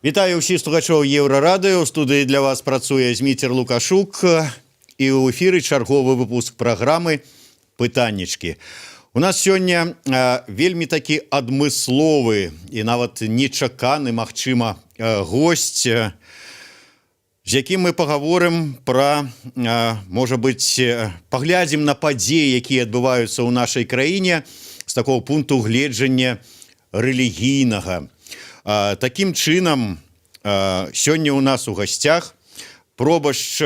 Вітаю ўсіх слухачоў Еўрарадыё. У студыі для вас працуе Зміцер Лукашук, і ў эфіры чарговы выпуск праграмы «Пытаннічкі». У нас сёння вельмі такі адмысловы і нават нечаканы, магчыма, госць, з якім мы пагаворым пра, можа быць, паглядзім на падзеі, якія адбываюцца ў нашай краіне, з такого пункту гледжання рэлігійнага. Такім чынам, сёння у нас у гасцях пробашч,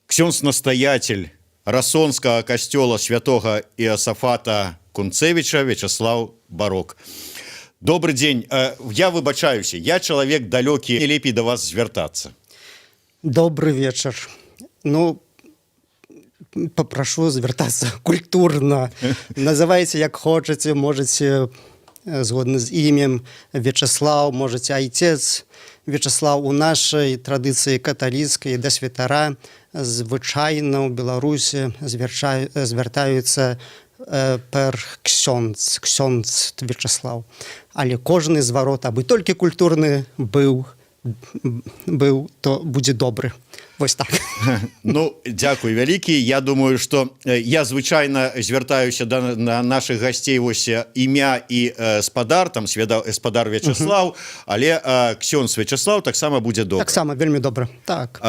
ксёндз настоятель Расонскага касцёла святого Іасафата Кунцевіча Вячаслаў Барок. Добры дзень. Я выбачаюся, я чалавек далёкі, лепей да вас звяртацца? Добры вечар. Ну, папрашу звяртацца культурна. Называйце, як хочаце, можаце згодна з імем Вячаслаў, можаце айцец Вячаслаў. У нашай традыцыі каталіцкай да святара звычайна ў Беларусі звяртаюцца пер ксёндз, ксёндз Вячаслаў. Але кожны зварот, абы толькі культурны быў, то будзе добры. Вось так. Ну, дзякуй вялікі. Я думаю, что я звычайна звяртаюся на наших гасцей вось імя і спадар, там свяда, спадар Вячаслаў, але ксёндз Вячаслаў таксама будзе добра. Таксама вельмі добра, так.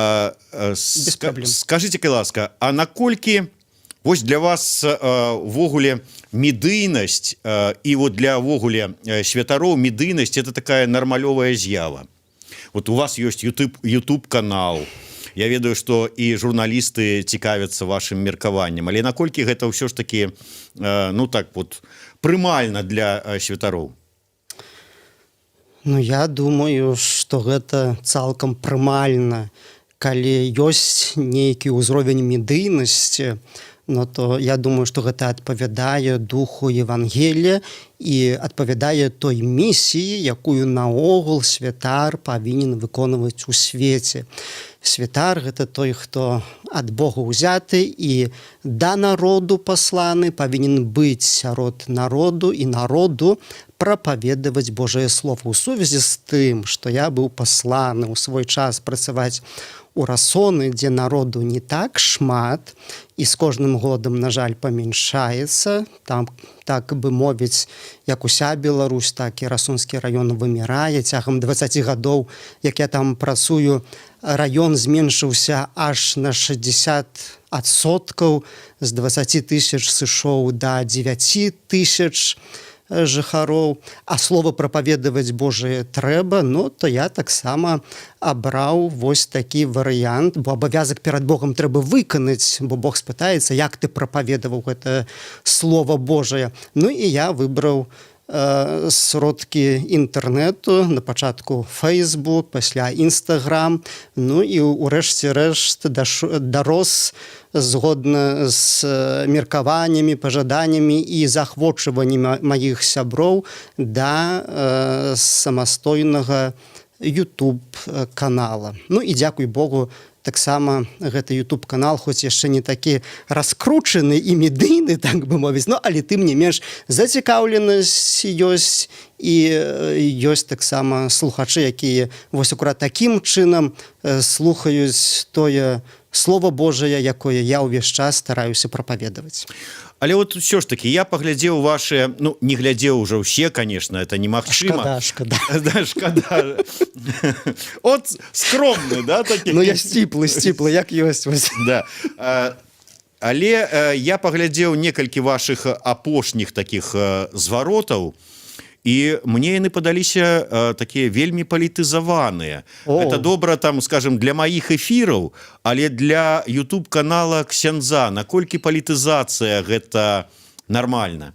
Без праблем. Скажите, калі ласка, а наколькі вось для вас увогуле медыйнасць і вот для увогуле святароў медыйнасць — это такая нармалёвая з'ява? Вот у вас ёсць YouTube канал, я ведаю, что і журналісты цікавяцца вашим меркаваннем, але наколькі гэта ўсё ж таки ну, так вот, прымальна для святароў? Ну, я думаю, што гэта цалкам прымальна. Калі ёсць нейкі ўзровень медыйнасці, ну, то я думаю, што гэта адпавядае духу Евангелія і адпавядае той місіі, якую наогул святар павінен выконваць у свеце. Святар — гэта той, хто ад Бога ўзяты і да народу пасланы, павінен быць сярод народу і народу прапаведаваць Божае слово. У сувязі з тым, што я быў пасланы ў свой час працаваць у Расоны, дзе народу не так шмат і з кожным годам, на жаль, памяншаецца там, так бы мовіць, як уся Беларусь, так і Расонскі раён вымірае. Цягам 20 гадоў, як я там працую, раён зменшыўся аж на 60%, з 20 тысяч сышоў да 9 тысяч жыхароў, а слова прапаведаваць Божае трэба. Ну, то я таксама абраў вось такі варыянт, бо абавязак перад Богом трэба выканаць, бо Бог спытаецца, як ты прапаведаваў гэта слово Божае. Ну і я выбраў сродкі інтэрнэту: на пачатку Facebook, пасля Instagram, ну і ўрэшце рэшт дарос згодна з меркаваннямі, пажаданнямі і заахвочваннямі маіх сяброў да самастойнага YouTube канала. Ну і дзякуй Богу, таксама гэты YouTube канал хоць яшчэ не такі раскручаны і медыйны, так бы мовіць, но але тым не менш зацікаўленасць ёсць, і ёсць таксама слухачы, якія вось акурат такім чынам слухаюць тое слово Божае, якое я ўвесь час стараюся прапаведаваць. Але вот все ж таки я паглядзеў ваши, ну, не глядзеў уже ўсе, конечно, это немагчыма. Шкада, шкада. Да, шкада. От скромны, да, такі? Ну, я сціплы, сціплы, як ёсць вось. Да. Але я паглядзеў некалькі ваших апошніх таких зваротаў, і мне яны падаліся такія вельмі палітызаваныя. О. Это добра там, скажем, для маіх эфіраў, але для YouTube канала ксяндза наколькі палітызацыя — гэта нормально?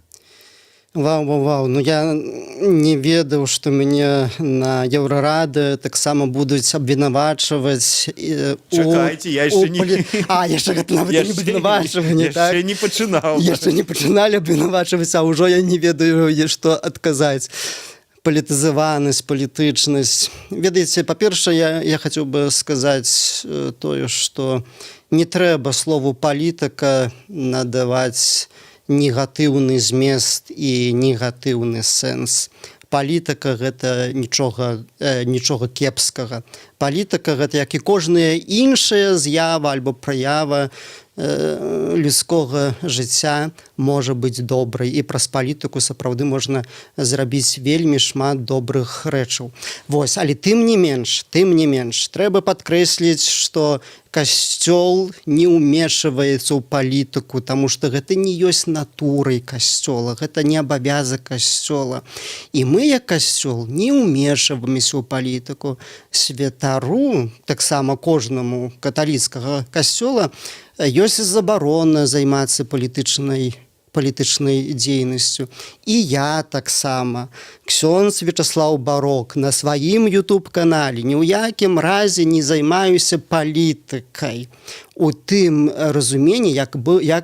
Вау, вау, вау. Ну, я не ведаў, што мяне на Еўрарадыё таксама будуць абвінавачваць Чакайце, я яшчэ не- А, яшчэ гэта нават не абвінавачванне, яшчэ так? не пачынаў. Яшчэ не пачыналі абвінавачваць, а ўжо я не ведаю, што адказаць. Палітызаванасць, палітычнасць. Ведаеце, па-першае, я хацеў бы сказаць тое, што не трэба слову «палітыка» надаваць негатыўны змест і негатыўны сэнс. палітыка гэта нічога кепскага. Палітыка гэта, як і кожная іншая з'ява альбо праява людскога жыцця, можа быць добрай, і праз палітыку сапраўды можна зрабіць вельмі шмат добрых рэчаў. Вось, але тым не менш трэба падкрэсліць, што касцёл не ўмешваецца ў палітыку, таму што гэта не ёсць натурай касцёла, гэта не абавязак касцёла. І мы, як касцёл, не ўмешваемся ў палітыку. Святару таксама, кожнаму каталіцкага касцёла, ёсць забарона займацца палітычнай дзейнасцю. І я таксама, ксёндз Вячаслаў Барок, на сваім YouTube канале ні ў якім разе не займаюся палітыкай у тым разуменні, як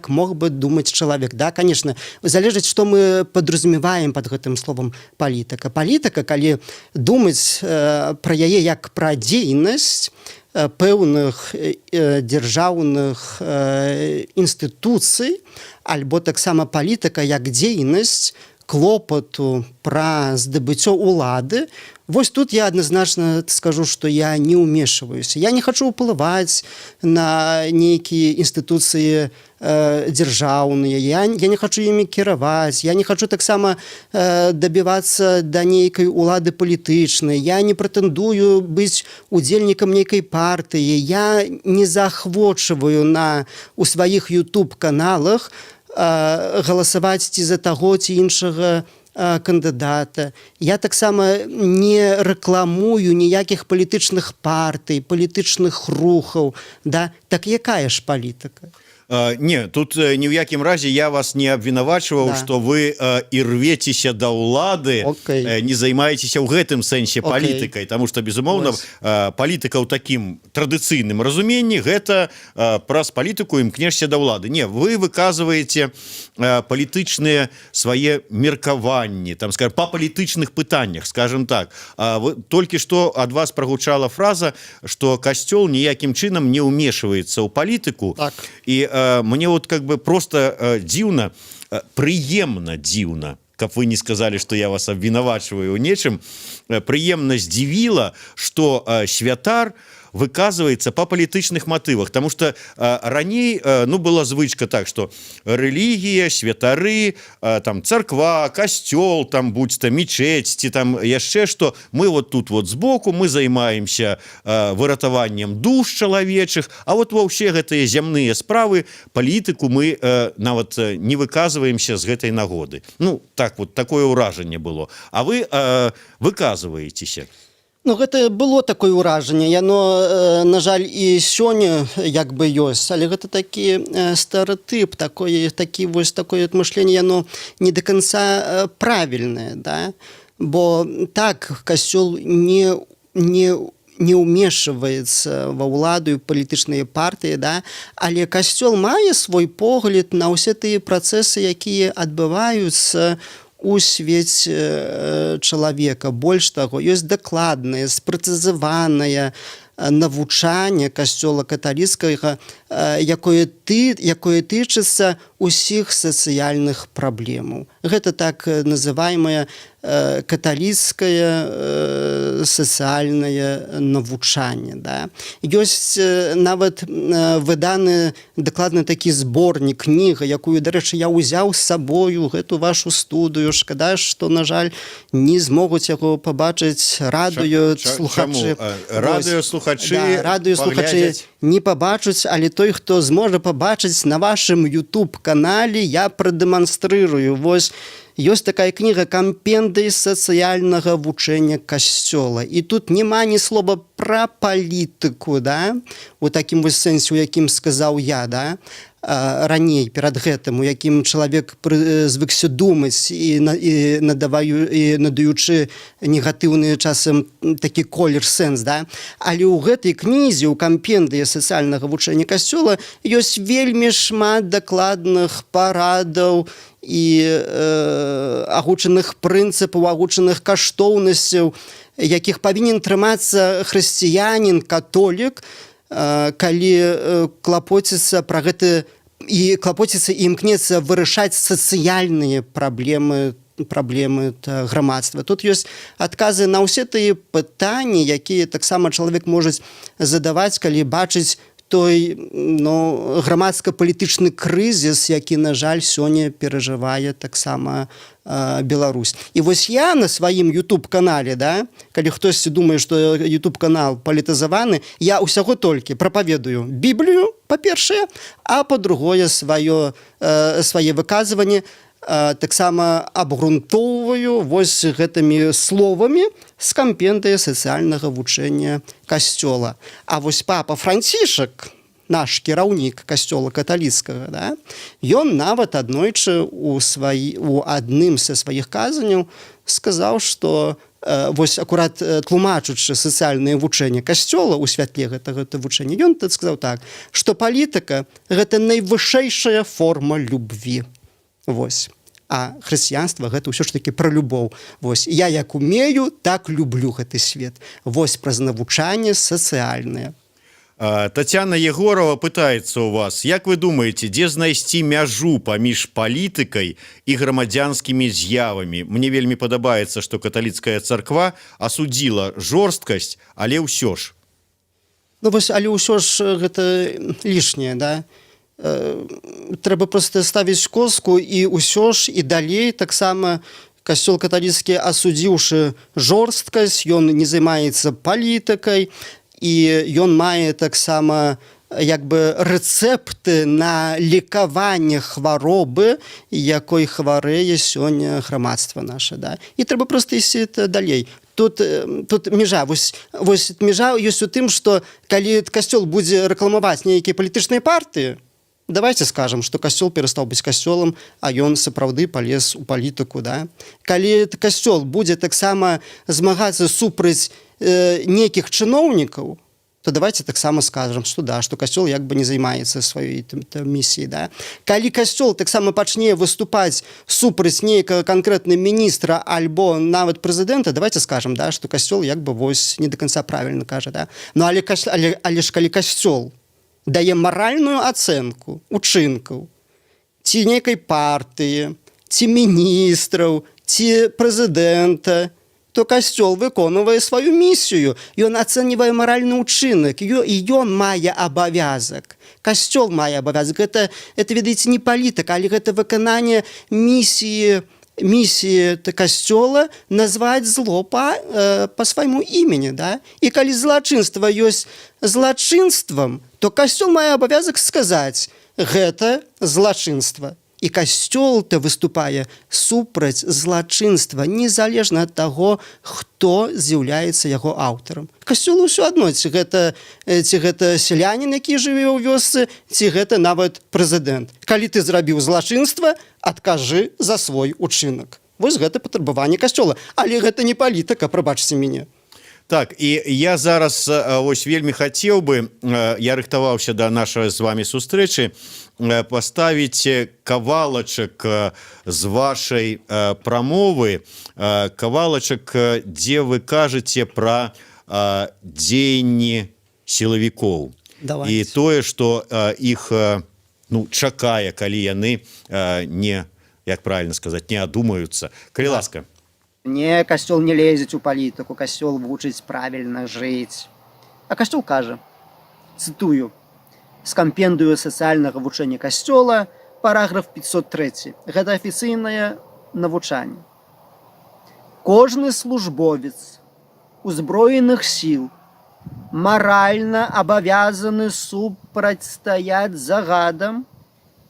мог бы думаць чалавек. Да, конечно, залежыць, што мы подразумеваем под гэтым словом «палітыка». Палітыка, калі думаць пра яе як пра дзейнасць пэўных дзяржаўных інстытуцый, альбо таксама палітыка як дзейнасць клопату пра здабыццё улады, вось тут я адназначна скажу, што я не ўмешваюся. Я не хочу ўплываць на нейкія інстытуцыі дзяржаўныя, я не хочу імі кіраваць, я не хочу таксама дабівацца да нейкай улады палітычнай, я не прэтэндую быць удзельнікам нейкай партыі, я не заахвочваю на у сваіх YouTube каналах галасаваць ці за таго, ці іншага кандыдата. Я таксама не рэкламую ніякіх палітычных партый, палітычных рухаў. Да, так якая ж палітыка? Не, тут ні ў якім разе я вас не абвінавачваў, что вы ірвецеся да ўлады, не займаецеся ў гэтым сэнсе палітыкай, таму што, безумоўна, палітыка ў такім традыцыйным разуменні — гэта праз палітыку імкнешся да ўлады. Не, вы выказваеце палітычныя свае меркаванні, там, скажем, па палітычных пытаннях, скажем так. А вы, толькі што ад вас прагучала фраза, что касцёл ніякім чынам не ўмешваецца ў палітыку. І мне вот как бы просто дзіўна, прыемна дзіўна, каб вы не сказали, что я вас абвінавачваю ў нечым, прыемна здзівіла, что святар выказывается по палітычных матывах, потому что раней ну, была звычка так, что рэлігія, святары, там, царква, касцёл, там, будь то мечеть ці там яшчэ что, мы вот тут вот сбоку, мы займаемся выратаваннем душ чалавечых, а вот ва ўсе гэтыя зямныя справы, палітыку, мы нават не выказваемся з гэтай нагоды. Ну так вот, такое ўражанне было, а вы выказваецеся. Ну, гэта было такое ўражанне, яно, на жаль, і сёння як бы ёсць, але гэта такі стэрэатып, такое такі вось такое мышление, яно не до конца правільнае, да, бо так, касцёл не ўмешваецца ва ўладу і палітычныя партыі, да, але касцёл мае свой погляд на ўсе тыя працэсы, якія адбываюцца у свеце чалавека. Больш таго, ёсць дакладнае, спрэцызаванае навучанне касцёла каталіцкага, якое тычыцца усіх сацыяльных праблемаў. Гэта так называемое каталіцкае сацыяльнае навучанне, да. Ёсць нават выданы дакладны такі зборнік, кніга, якую, дарэчы, я ўзяў з сабою гэту вашу студыю. Шкада, што, на жаль, не змогуць яго пабачыць радыё слухачы. Чаму? Радыёслухачы Да, радыёслухачы паглядзяць. не пабачаць, але той, хто зможа пабачыць, на вашым YouTube канале я прадэманстрырую. Вось ёсць такая кніга «Кампендый сацыяльнага вучэння касцёла», і тут няма ні слова пра палітыку, да, у такім вось сэнсе, у якім сказаў я, да, раней перад гэтым, у якім чалавек звыкся думаць і надаваю і надаючы негатыўны часам такі колер, сэнс, да. Але ў гэтай кнізе, у «Кампендыі сацыяльнага вучэння касцёла», ёсць вельмі шмат дакладных парадаў і агучаных прынцыпаў, агучаных каштоўнасцяў, якіх павінен трымацца хрысціянін, католік, калі клапоціцца пра гэты і клапоціцца і імкнецца вырашаць сацыяльныя праблемы. праблемы грамадства. Тут ёсць адказы на ўсе тыя пытанні, якія таксама чалавек можа задаваць, калі бачыць той, ну, грамадска-палітычны крызіс, які, на жаль, сёння перажывае таксама Беларусь. І вось я на сваім YouTube канале, да, калі хтосьці думае, што YouTube канал палітызаваны, я ўсяго толькі прапаведую Біблію, па-першае, а па-другое, свае выказванні таксама абгрунтоўваю вось гэтымі словамі з кампендыя сацыяльнага вучэння касцёла. А вось папа Францішак, наш кіраўнік касцёла каталіцкага, да, ён нават аднойчы у адным са сваіх казанняў сказаў, што вось акурат тлумачучы сацыяльнае вучэнне касцёла ў святле гэтага вучэння, ён тут сказаў так, што палітыка — гэта найвышэйшая форма любви. Вось. А хрысціянства — гэта ўсё ж таки пра любоў. Вось я як умею, так люблю гэты свет. Вось праз навучанне сацыяльнае. Татьяна Егорова пытается у вас: як вы думаете, дзе знайсці мяжу паміж палітыкай і грамадзянскімі з'явамі? Мне вельмі падабаецца, что каталіцкая царква асудзіла жорсткасць, але ўсё ж. Ну вось, але ўсё ж гэта лішняе, да? Трэба просто ставіць коску, і ўсё ж і далей таксама касцёл каталіцкі, асудзіўшы жорсткасць, ён не займаецца палітыкай, і ён мае таксама як бы рэцэпты на лекаванне хваробы, якой хварэе сёння грамадства наша, да? І трэба просто ісці далей. Тут межа, вось межа ёсць у тым, что калі касцёл будзе рэкламаваць нейкія палітычныя партыі, давайте скажем, что касцёл перастаў быць касцёлам, а ён сапраўды палез у палітыку, да? Калі касцёл будзе таксама змагацца супраць нейкіх чыноўнікаў, то давайте таксама скажем, что да, что касцёл як бы не займаецца сваёй там місіяй, да? Калі касцёл таксама пачне выступаць супраць нейкага канкрэтна міністра альбо нават прэзідэнта, давайте скажем, да, что касцёл як бы вось не до конца правильно кажа, да? Ну але ж калі касцёл дае маральную ацэнку учынкаў ці нейкай партыі, ці міністраў, ці прэзідэнта, то касцёл выконвае сваю місію. Ён ацэньвае маральны ўчынак, і ён мае абавязак. Касцёл мае абавязак. Это, ведаеце, не палітыка, але гэта выкананне місіі касцёла назваць зло па свайму імені, да? І калі злачынства ёсць злачынствам, то касцёл мае абавязак сказаць: гэта злачынства. І касцёл то выступае супраць злачынства, незалежна ад таго, хто з'яўляецца яго аўтарам. Касцёлу ўсё адно, ці гэта сялянін, які жыве ў вёсцы, ці гэта нават прэзідэнт. Калі ты зрабіў злачынства, адкажы за свой учынак. Вось гэта патрабаванне касцёла, але гэта не палітыка, прабачце мяне. Так, і я зараз ось вельмі хацеў бы, я рыхтаваўся да нашай з вами сустрэчы, паставіць кавалачак з вашай прамовы, кавалачак, дзе вы кажаце пра дзеянні сілавікоў. Давайте. І тое, что іх ну, чакае, калі яны не, як правильно сказать, не адумаюцца. Калі ласка. Не, касцёл не лезець у палітыку, касцёл вучыць правільна жыць. А касцёл кажа, цытую, з кампендыю сацыяльнага вучэння касцёла, параграф 503. Гэта афіцыйнае навучанне. Кожны службовец узброеных сіл маральна абавязаны супрацьстаяць загадам,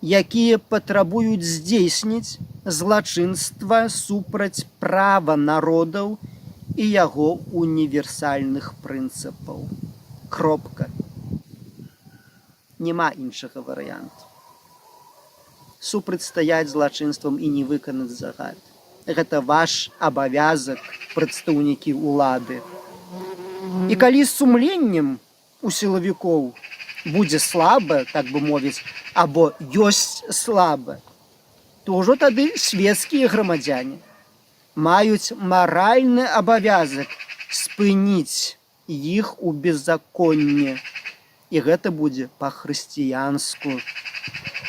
якія патрабуюць здзейсніць злачынства супраць права народаў і яго універсальных прынцыпаў. Кропка. Няма іншага варыянту. Супрацьстаяць злачынствам і не выканаць загад. Гэта ваш абавязак, прадстаўнікі ўлады. І калі з сумленнем у сілавікоў будзе слаба, так бы мовіць, або ёсць слаба, то ўжо тады светскія грамадзяне маюць маральны абавязак спыніць іх у беззаконні. І гэта будзе па-хрысціянску.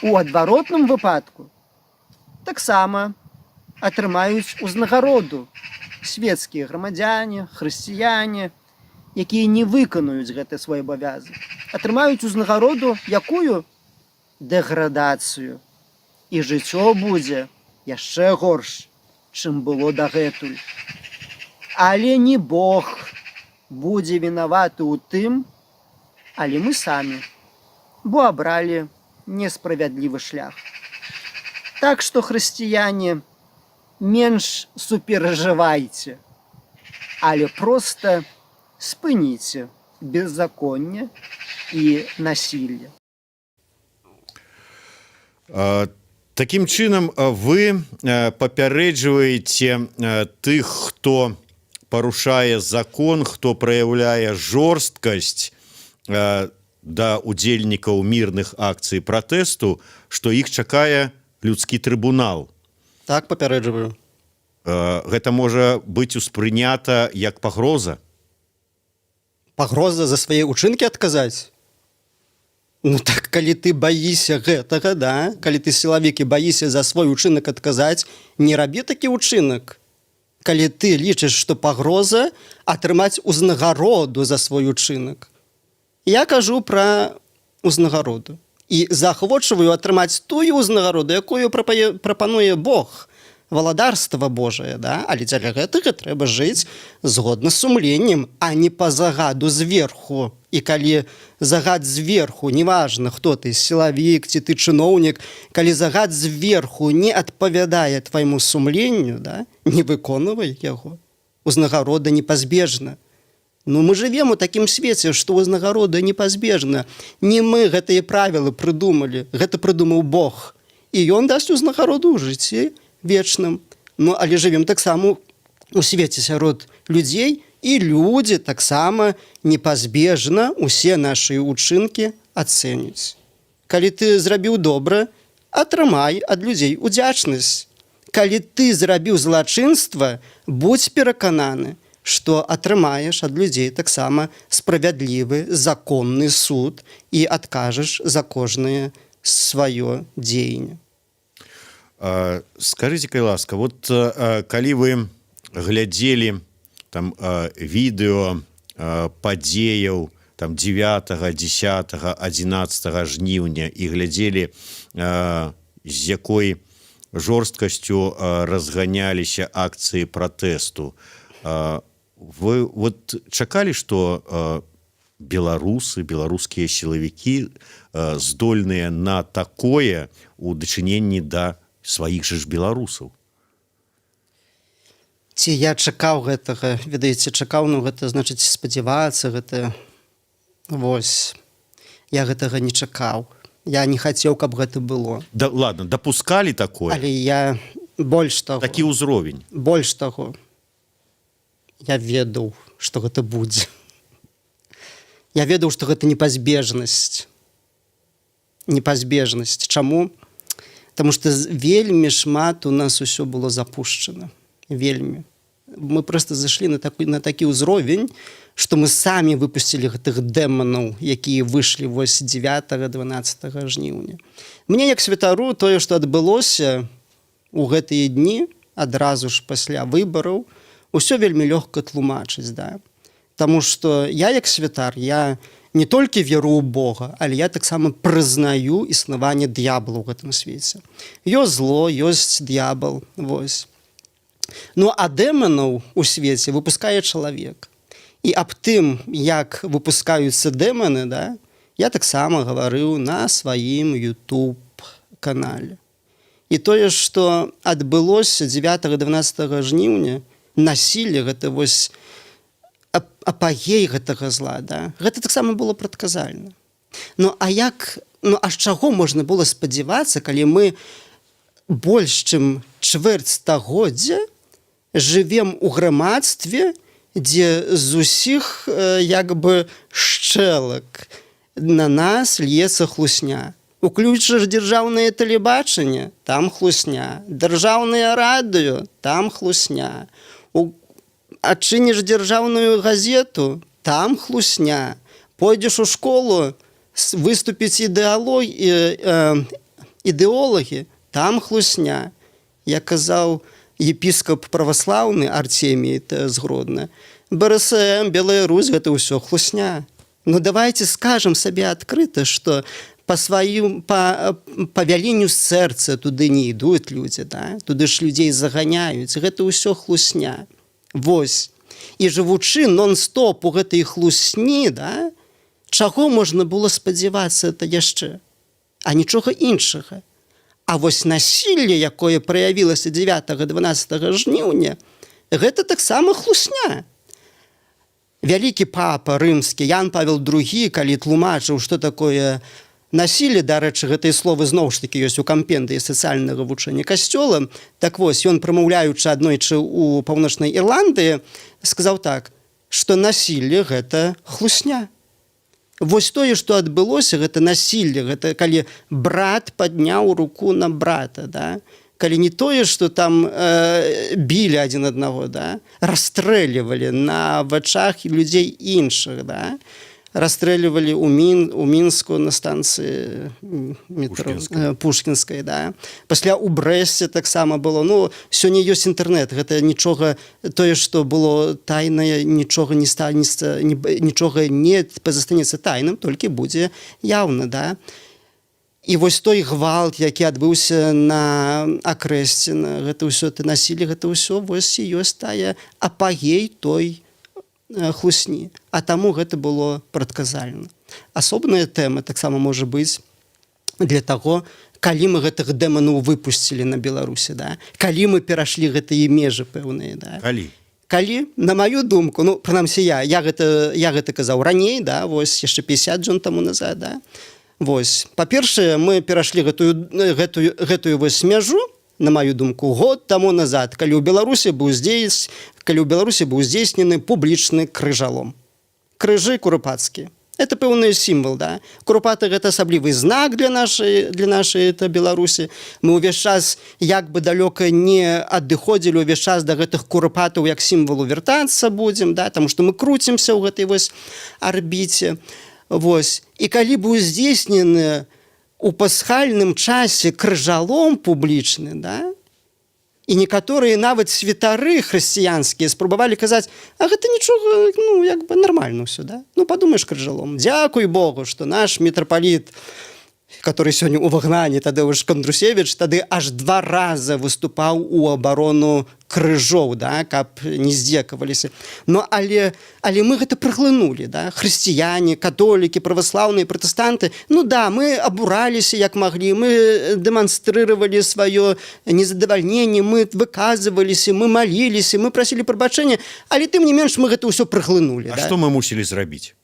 У адваротным выпадку таксама атрымаюць узнагароду. Светскія грамадзяне, хрысціяне, якія не выканаюць гэты свой абавязак, атрымаюць узнагароду якую? Дэградацыю. І жыццё будзе яшчэ горш, чым было дагэтуль. Але не Бог будзе вінаваты ў тым, але мы самі, бо абралі несправядлівы шлях. Так што, хрысціяне, менш суперажывайце, але проста спыніце беззаконне і насілле. Такім чынам, вы папярэджваеце тых, хто парушае закон, хто праяўляе жорсткасць да удзельнікаў мірных акцый пратэсту, што іх чакае людскі трыбунал. Так, папярэджваю. Гэта можа быць успрынята як пагроза. Пагроза за свае учынкі адказаць? Ну так, калі ты баішся гэтага, да, калі ты сілавік і баішся за свой учынак адказаць, не рабі такі учынак. Калі ты лічыш, што пагроза атрымаць узнагароду за свой учынак. Я кажу пра узнагароду і заахвочваю атрымаць тую ўзнагароду, якую прапануе Бог, валадарства Божае, да? Але дзеля гэтага трэба жыць згодна з сумленнем, а не па загаду зверху. І калі загад зверху, неважна, хто ты, сілавік ці ты чыноўнік, калі загад зверху не адпавядае твайму сумленню, да, не выконвай яго. Узнагарода непазбежна. Ну, мы жывем у такім свеце, што ўзнагарода непазбежна. Не мы гэтыя правілы прыдумалі, гэта прыдумаў Бог. І ён дасць узнагароду ў жыцці вечным. Ну, але жывем таксама у свеце сярод людзей, і людзі таксама непазбежна усе нашы ўчынкі ацэняць. Калі ты зрабіў добра, атрымай ад людзей удзячнасць. Калі ты зрабіў злачынства, будзь перакананы, што атрымаеш ад людзей таксама справядлівы законны суд і адкажаш за кожнае сваё дзеянне. Скажите, калі ласка, вот калі вы глядзелі там відэо падзеяў там 9, 10, 11 жніўня і глядзелі, з якой жорсткасцю разганяліся акцыі пратэсту, вы вот чакалі, что беларусы, беларускія сілавікі здольныя на такое у дачыненні да сваіх жа ж беларусаў? Ці я чакаў гэтага? Ведаеце, чакаў, ну, гэта значыць спадзявацца. Гэта вось, я гэтага не чакаў, я не хацеў, каб гэта было. Да ладно, допускалі такое? Але я больш таго, такі ўзровень? Больш таго, я ведаў, што гэта будзе. Я ведаў, што гэта непазбежнасць. Непазбежнасць чаму? Таму што вельмі шмат у нас усё было запушчана, вельмі. Мы просто зайшлі на такі ўзровень, што мы самі выпусцілі гэтых дэманаў, якія выйшлі вось 9, 12 жніўня. Мне як святару тое, што адбылося у гэтыя дні адразу ж пасля выбараў, усё вельмі лёгка тлумачыць, да. Таму што я як святар, я не толькі веру ў Бога, але я таксама прызнаю існаванне д'ябла ў гэтым свеце. Ёсць зло, ёсць д'ябал, вось. Ну а дэманаў у свеце выпускае чалавек. І аб тым, як выпускаюцца дэманы, да, я таксама гаварыў на сваім YouTube канале. І тое, што адбылося 9, 12 жніўня, насілле, гэта вось апагей гэтага зла, да? Гэта таксама было прадказальна. Ну а як, ну а з чаго можна было спадзявацца, калі мы больш чым чвэрць стагоддзя жывем у грамадстве, дзе з усіх як бы шчэлак на нас льецца хлусня? Уключыш дзяржаўнае тэлебачанне, там хлусня, дзяржаўнае радыё, там хлусня. Адчыніш дзяржаўную газету, там хлусня. Пойдзеш у школу, выступіць ідэалагі, там хлусня. Я казаў, Епіскап праваслаўны Арцемій з Гродна. БРСМ, Белая Русь — гэта ўсё хлусня. Ну, давайте скажем сабе адкрыта, что по вяленню сэрца туды не ідуць людзі, да? Туды ж людзей заганяюць. Гэта ўсё хлусня. Вось. І жывучы нон-стоп у гэтай хлусні, да, чаго можна было спадзявацца это яшчэ? А нічога іншага. А вось насілле, якое праявілася 9-12 жніўня, гэта таксама хлусня. Вялікі папа рымскі Ян Павел II, калі тлумачыў, што такое насілле, дарэчы, гэтыя словы зноў ж такі ёсць у кампендыі сацыяльнага вучэння касцёла. Так вось, ён, прамаўляючы аднойчы у Паўночнай Ірландыі, сказаў так, што насілле — гэта хлусня. Вось тое, што адбылося, гэта насілле, гэта калі брат падняў руку на брата, да? Калі не тое, што там білі адзін аднаго, да? Расстрэльвалі на вачах людзей іншых, да? Расстрэльвалі у Мінску на станцыі метро Пушкінскай. Пушкінскай, да. Пасля у Брэсце таксама было. Ну, сёння ёсць інтэрнэт, гэта нічога, тое, што было тайнае, нічога не станецца, нічога не застанецца тайным, толькі будзе яўна, да. І вось той гвалт, які адбыўся на Акрэсціна, гэта ўсё ты насілле, гэта ўсё вось і ёсць тая апагей той хлусні. А таму гэта было прадказальна. Асобная тэма таксама можа быць для таго, калі мы гэтых дэманаў выпусцілі на Беларусі, да? Калі мы перайшлі гэтыя межы пэўныя, да? Калі? Калі, на маю думку, ну, прынамсі я гэта казаў раней, да, вось яшчэ 50 дзён таму назад, да. Вось, па-першае, мы перайшлі гэтую вось мяжу, на маю думку, год таму назад, калі ў Беларусі быў здзейснены публічны крыжалом. Крыжы курапацкія. Это пэўны сімвал, да. Курапаты — гэта асаблівы знак для нашай это Беларусі. Мы ўвесь час, як бы далёка не адыходзілі, увесь час да гэтых курапатаў як сімвалу вяртацца будзем, да, таму што мы круцімся ў гэтай вось арбіце. Вось. І калі быў здзейснены у пасхальным часе крыжалом публічны, да, і некаторыя нават святары хрысціянскія спрабавалі казаць: «А гэта нічога, ну, як бы нормально ўсё, да? Ну, падумаеш, крыжалом». Дзякуй Богу, что наш мітрапаліт, который сёння ў выгнанні, Тадэвуш Кандрусевіч, тады аж два раза выступаў у абарону крыжоў, да, каб не здзекаваліся. Но але мы гэта праглынулі, да, хрысціяне, католікі, праваслаўныя, пратэстанты. Ну да, мы абураліся, як маглі, мы дэманстрыравалі сваё незадавальненне, мы выказваліся, мы маліліся, мы прасілі прабачэння, але тым не менш мы гэта ўсё праглынулі. А да? што мы мусілі зрабіць?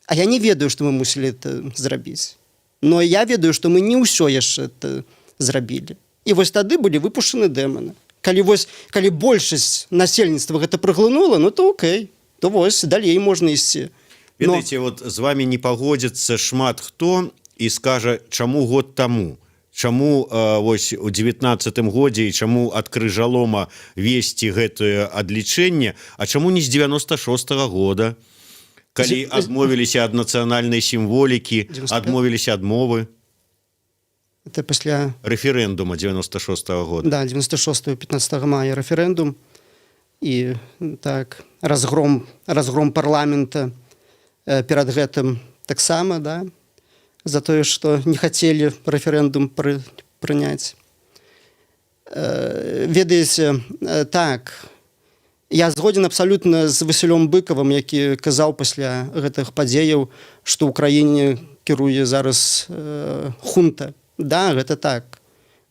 А я не ведаю, што мы мусілі это зрабіць. Но я ведаю, што мы не ўсё яшчэ это зрабілі. І вось тады былі выпушчаны дэманы. Калі большасць насельніцтва гэта праглынула, ну то окей, то вось далей можна ісці. Но Ведаеце, вот з вами не пагодзіцца шмат хто і скажа: чаму год таму, чаму вось у 19-м годзе і чаму ад крыжалома весці гэтае адлічэнне, а чаму не з 96-го года, калі адмовіліся ад нацыянальнай сімволікі, 95? адмовіліся ад мовы? Это пасля Рэферэндума 96-го года. Да, 96, 15 мая рэферэндум і так разгром парламента перад гэтым таксама, да, за тое, што не хацелі рэферэндум прыняць. Ведаеце, так, я згодзен абсалютна з Васілём Быкавым, які казаў пасля гэтых падзеяў, што ў краіне кіруе зараз хунта. Да, гэта так.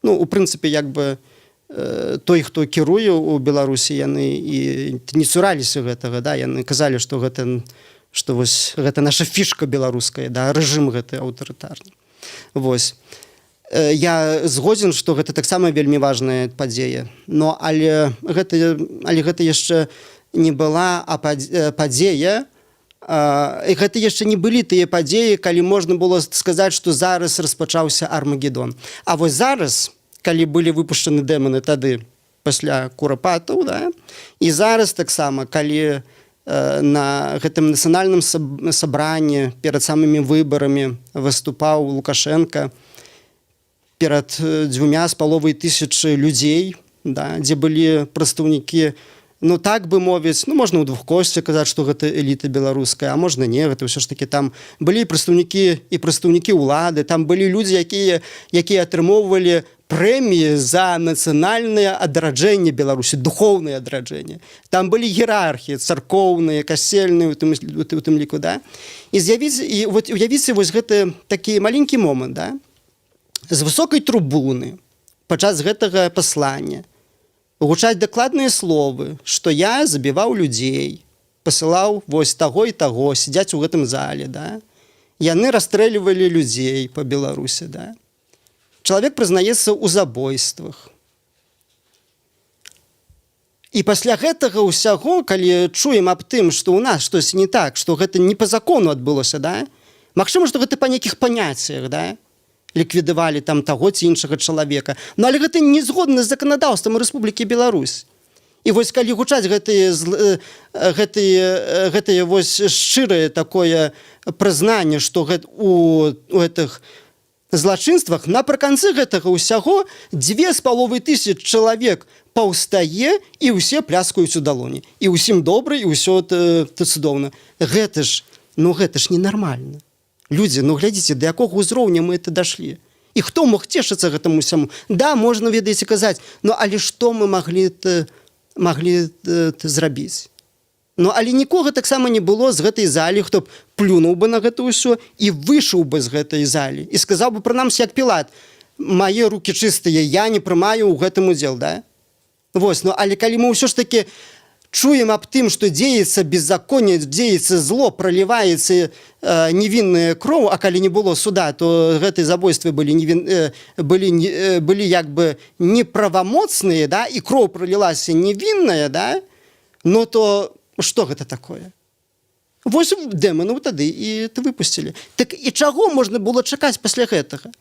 Ну, у прынцыпе, як бы той, хто кіруе ў Беларусі, яны і не цураліся гэтага, да, яны казалі, што вось гэта наша фішка беларуская, да, рэжым гэты аўтарытарны. Вось. Я згодзен, што гэта таксама вельмі важная падзея. Но але гэта яшчэ не была падзея, і гэта яшчэ не былі тыя падзеі, калі можна было сказаць, што зараз распачаўся Армагеддон. А вось зараз, калі былі выпушчаны дэманы тады пасля Курапатаў, да, і зараз таксама, калі на гэтым нацыянальным сабранні перад самымі выбарамі выступаў Лукашенко перад 2,5 тысячы людзей. да, дзе былі прадстаўнікі, ну, так бы мовіць, ну, можна ў двух косцях казаць, што гэта эліта беларуская, а можна не. Гэта ўсё ж таки там былі прадстаўнікі ўлады, там былі людзі, якія атрымоўвалі прэміі за нацыянальнае адраджэнне Беларусі, духоўнае адраджэнне. Там былі іерархіі царкоўныя, касцельныя у тым ліку, да. І з'явіць, і вот уявіце вось гэты такі маленькі момант, да, з высокай трыбуны падчас гэтага паслання гучаць дакладныя словы, што я забіваў людзей, пасылаў вось таго і таго, сядзяць у гэтым зале, да, яны расстрэльвалі людзей по Беларусі, да. Чалавек прызнаецца ў забойствах. І пасля гэтага ўсяго, калі чуем аб тым, што ў нас штось не так, што гэта не па закону адбылося, да. Магчыма, што гэта па нейкіх паняццях, да, ліквідавалі там таго ці іншага чалавека. Ну, але гэта не згодна з заканадаўствам Рэспублікі Беларусь. І вось калі гучаць гэтыя вось шчырае такое прызнанне, што у гэтых злачынствах, напрыканцы гэтага ўсяго 2500 чалавек паўстае, і ўсе пляскаюць у далоні, і ўсім добра, і ўсё цудоўна. Гэта ж, ну, гэта ж ненармальна, людзі. Ну, глядзіце, да якога ўзроўня мы это дашлі. І хто мог цешыцца гэтаму усяму? Да, можна, ведаеце, казаць: ну, але што мы маглі зрабіць? Ну, але нікога таксама не было з гэтай залі, хто б плюнуў бы на гэта ўсё і выйшаў бы з гэтай залі і сказаў бы прынамсі, як Пілат: «Мае руки чыстыя, я не прымаю ў гэтым удзел», да. Вось, ну, але калі мы ўсё ж таки чуем аб тым, што дзеецца беззаконне, дзеецца зло, праліваецца невінная кроў, а калі не было суда, то гэтыя забойствы былі невін, э, былі не- э, былі як бы неправамоцныя, да, і кроў пролілася невінная, да, ну, то что гэта такое? Вось дэманаў тады і ты выпусцілі. Так і чаго можна было чакаць пасля гэтага?